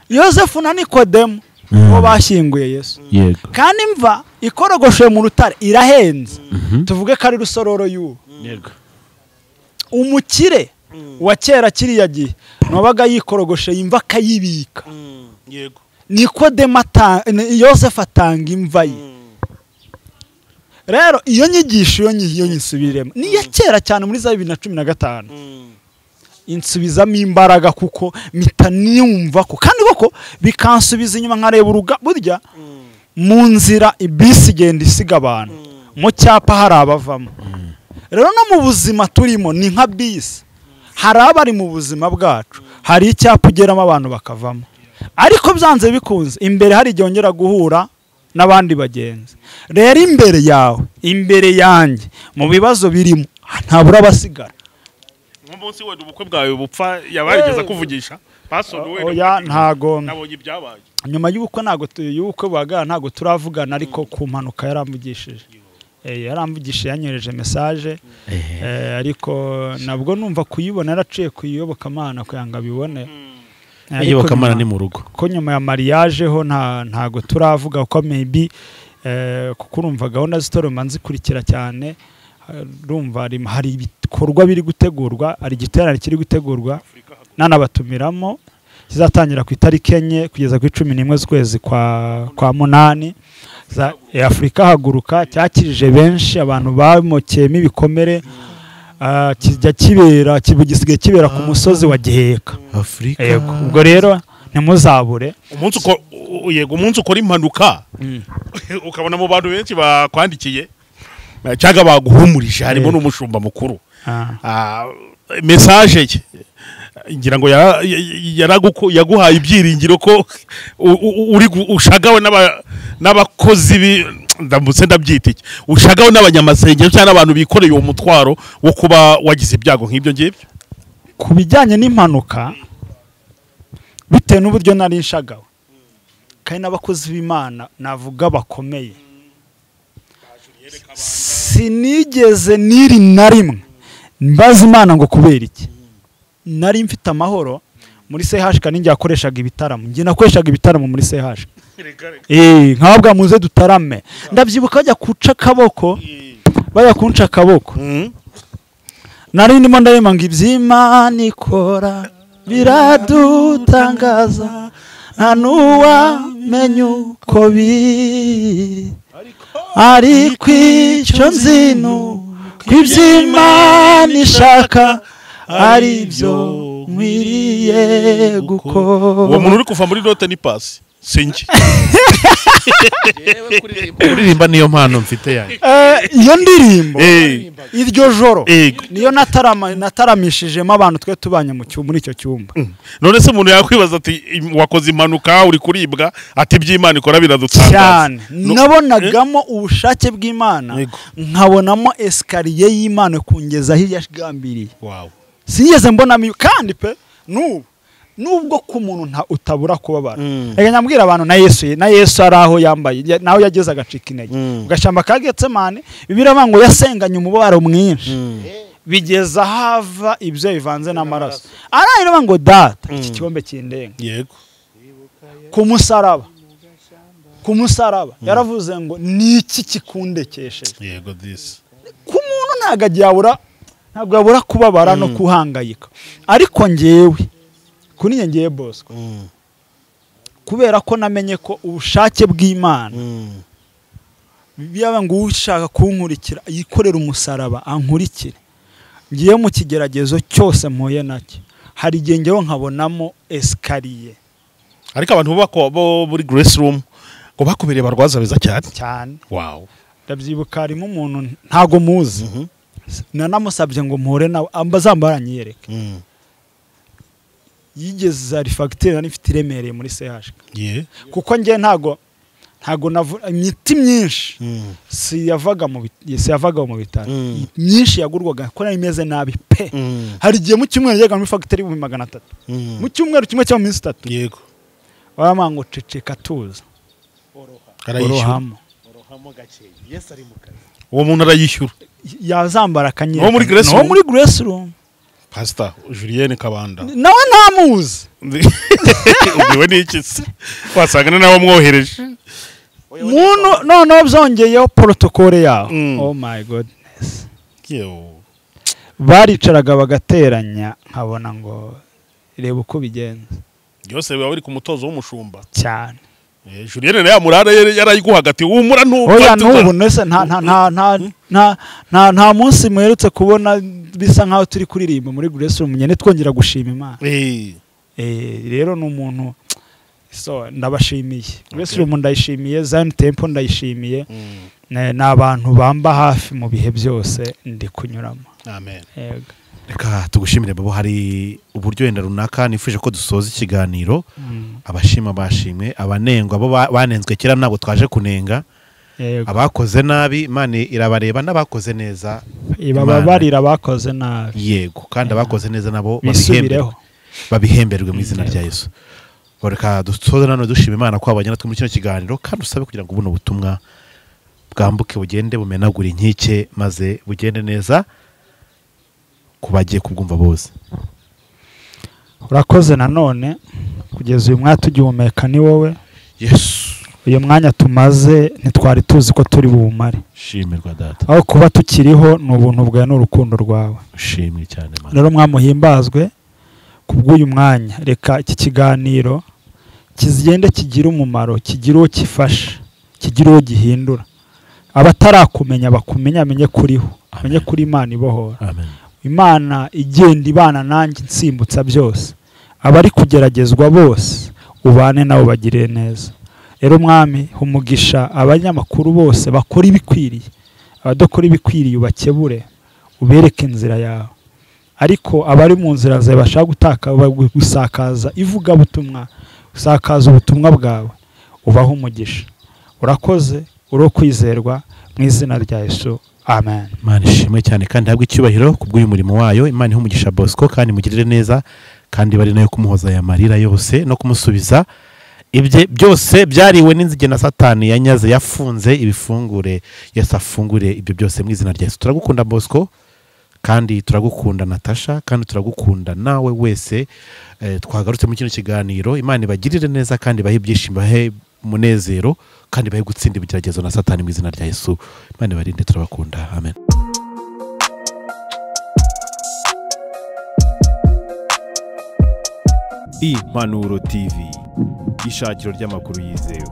Yosefu na Nikodemu bo bashyinguye Yesu. Kandi imva ikorogoshe mu rutare irahenze. Tuvuge ko ari rusororo y'ubu. Umukire wa kera kiriya gihe nabaga yikorogoshe imva akayibika. Nikodemu Yosefu atanga imva ye. Rero iyo nyigisho iyo nyisubiremo ni iya kera cyane muri za 2015. Insubizamo imbaraga kuko mpita niyumva ko kandi koko bikansubiza inyuma nkareba uruga burya mu nzira ibisi igenda isiga abantu mu cyapa hari abavamo. Rero no mu buzima turimo ni nka bisi, hari abari mu buzima bwacu, hari icyapa ugeramo abantu bakavamo, ariko byanze bikunze imbere hari igihe wongera guhura n'abandi bagenzi. Rero imbere yawe, imbere yanjye, mu bibazo birimo ntabura abasigara. Umunsi wenda ubukwe bwawe bupfa yabarigeza kuvugisha pastor wenda oya ntago nabonye ibyabaye nyuma y'ubukwe, ntago y'ubukwe bwaga ntago turavugana, ariko ku mpanuka yaramvugishije. Yaramvugishije, yanyohereje message, ariko nabwo numva kuyibona yaraciye kuyiyobokamana kugira bibone. Iyobokamana ni mu rugo ko nyuma ya mariage ho ntago turavuga ko maybe kuko urumva gahunda z'itorero nzikurikira cyane, urumva hari ibikorwa biri gutegurwa, hari igiterane kiri gutegurwa nanabatumiramo kizatangira ku itariki 4 kugeza ku 11 z'ukwezi kwa 8. Za Afrika haguruka cyakirije benshi, abantu bamokeyemo ibikomere, kijya kibera kibugisigaye kibera ku musozi wa Giheka Afrika. Yego, ubwo rero ntimuzabure umunsi uko yego umunsi ukora impanuka ukabona mu bantu benshi bakwandikiye cyangwa baguhumurije, harimo n'umushumba mukuru. Message ye ngira ngo yaguhaye ibyiringiro ko uri ushagawe n'abakozi ndamutse ndabyita iki, ushagawe n'abanyamasengesho cyangwa n'abantu bikoreye uwo mutwaro wo kuba wagize ibyago nk'ibyo ngibyo. Ku bijyanye n'impanuka, bitewe n'uburyo nari nshagawe kandi n'abakozi b'Imana navuga bakomeye, sinigeze niri na rimwe mbaza Imana ngo kubera iki. Nari mfite amahoro muri CHK, ninjye yakoreshaga ibitaramo, njye nakoreshaga ibitaramo muri CHK. Nkabwa muze dutarame. Ndabyibuka bajya kuca akaboko, bajya kunca akaboko, nari ndimo ndarema ngo iby'Imana ikora biradutangaza, nta n'uwamenya uko biri, ariko icyo nzi ni uko iby'Imana ishaka ari byo nkwiriye gukora. Uwo muntu uri kuva muri note ni pasi sinjye kuririmba niyo mpano mfite yanjye. Iyo ndirimbo iryo joro niyo nataramishijemo abantu twe tubanye muri icyo cyumba. None se umuntu yakwibaza ati wakoze impanuka uri kuribwa, ati iby'Imana ikora biradutangaza cyane. Nabonagamo ubushake bw'Imana, nkabonamo esikariye y'Imana kungeza aho yagambiriye. Sinigeze mbonamo kandi pe n'ubu nubwo ku muntu utabura kubabara. Reka nyambwira abantu na Yesu ari aho yambaye, naho yageze agacika intege. Ugashamba ka Getsemane, Bibiliya ivuga ngo yasenganye umubabaro mwinshi, bigeza hava ibyo bivanze n'amaraso. Arangije ngo data iki kikombe kindenga. Yego. Ku musaraba yaravuze ngo niki kikundekesheje. Yego this. Ku muntu ntabwo yabura kubabara no kuhangayika. Ariko ngewe kuri ngiye Bosco, kubera ko namenye ko ubushake bw'Imana byaba ngo ushaka kunkurikira yikorera umusaraba ankurikire, ngiye mu kigeragezo cyose mpuye nacyo hari igihe ngewe nkabonamo esikariye. Ariko abantu bo muri Grace Room ngo bakubereye barwaza beza cyane cyane. Wow. Ndabyibuka harimo umuntu ntago muzi, nanamusabye ngo mpure nawe ambazambaranyereke. Yigeze ari fagitire nari mfite iremereye muri CH. Kuko njye ntago imiti myinshi si yavaga mu bitaro. Myinshi yagurwaga ko nari meze nabi pe. Hari igihe mu cyumweru yajyaga muri fagitire 300. Mu cyumweru kimwe cyangwa minsi 3. Yego. Waramanga ngo ceceka tuza. Arayishyura. Uwo muntu arayishyura. Yazambara akanyera. Uwo muri Grace Room. Uwo muri Grace Room. Pastor Julienne Kabanda. Nawe ntamuzi. Ubwiwe n'iki se? Wasanga nawe wamwohereje. Muntu noneho byongeyeho protocole yaho. Oh my goodness. Yewe. Baricaraga bagateranya nkabona ngo reba uko bigenza. Byose biba biri ku mutozo w'umushumba. Cyane. Julienne naye murara yarayiguhaga ati humura ntuba. Oya n'ubu nese nta munsi muherutse kubona bisa nkaho turi kuririmba muri Grace Room nyene twongera gushima Imana. Rero ni umuntu so ndabashimiye. Grace Room ndayishimiye, Zion Temple ndayishimiye. Ni abantu bamba hafi mu bihe byose ndi kunyuramo. Amen. Yego. Reka tugushimire babo, hari uburyo wenda runaka nifuje ko dusoza ikiganiro. Abashima bashimwe, abanengwa abo banenzwe kera ntabwo twaje kunenga. Abakoze nabi Imana irabareba, n'abakoze neza ibababarira abakoze nabi. Yego, kandi abakoze neza nabo babihemberwe mu izina rya Yesu. Reka dusoze nano dushima Imana ko abanye natwe muri kino kiganiro, kandi usabe kugira ngo buno butumwa bwambuke bugende bumenagura inkike maze bugende neza kubagiye kubwumva bose. Urakoze nanone kugeza uyu mwanya tugihumeka ni wowe Yesu. Uyu mwanya tumaze ntitwari tuzi ko turi bumare. Shimirwa data. Aho kuba tukiriho ni ubuntu bwawe n'urukundo rwawe. Shimwe cyane Mana. Rero mwamuhimbazwe kubw'uyu mwanya. Reka iki kiganiro kizigende kigira umumaro, kigira uwo kifasha, kigira uwo gihindura. Abatarakumenya bakumenya, amenye kuriho, amenye kuri Imana ibohora. Amen. Imana igenda ibana nanjye nsimbutsa byose. Abari kugeragezwa bose ubane nabo bagire neza. Rero mwami umugisha abanyamakuru bose bakora ibikwiriye, abadakora ibikwiriye ubakebure, ubereke inzira yawe. Ariko abari mu nzira zawe bashaka gutaka gusakaza ivugabutumwa, gusakaza ubutumwa bwawe, ubaho umugisha. Urakoze, uro kwizerwa mu izina rya Yesu. Amen. Imana ishimwe cyane kandi habwe icyubahiro kubw'uyu murimo wayo. Imana ihe umugisha Bosco kandi mugirire neza, kandi bari nayo kumuhoza ya marira yose no kumusubiza ibye byose byariwe n'inzige na Satani yanyaze yafunze ibifungure. Yesu afungure ibyo byose mu izina rya Yesu. Turagukunda Bosco, kandi turagukunda Natasha, kandi turagukunda nawe wese twagarutse mu kino kiganiro. Imana ibagirire neza kandi bahe ibyishimo, bahe umunezero, kandi bahe gutsinda ibigeragezo na Satani mu izina rya Yesu. Imana ibarinde, turabakunda. Amen. Impanuro TV, ishakiro ry'amakuru yizewe.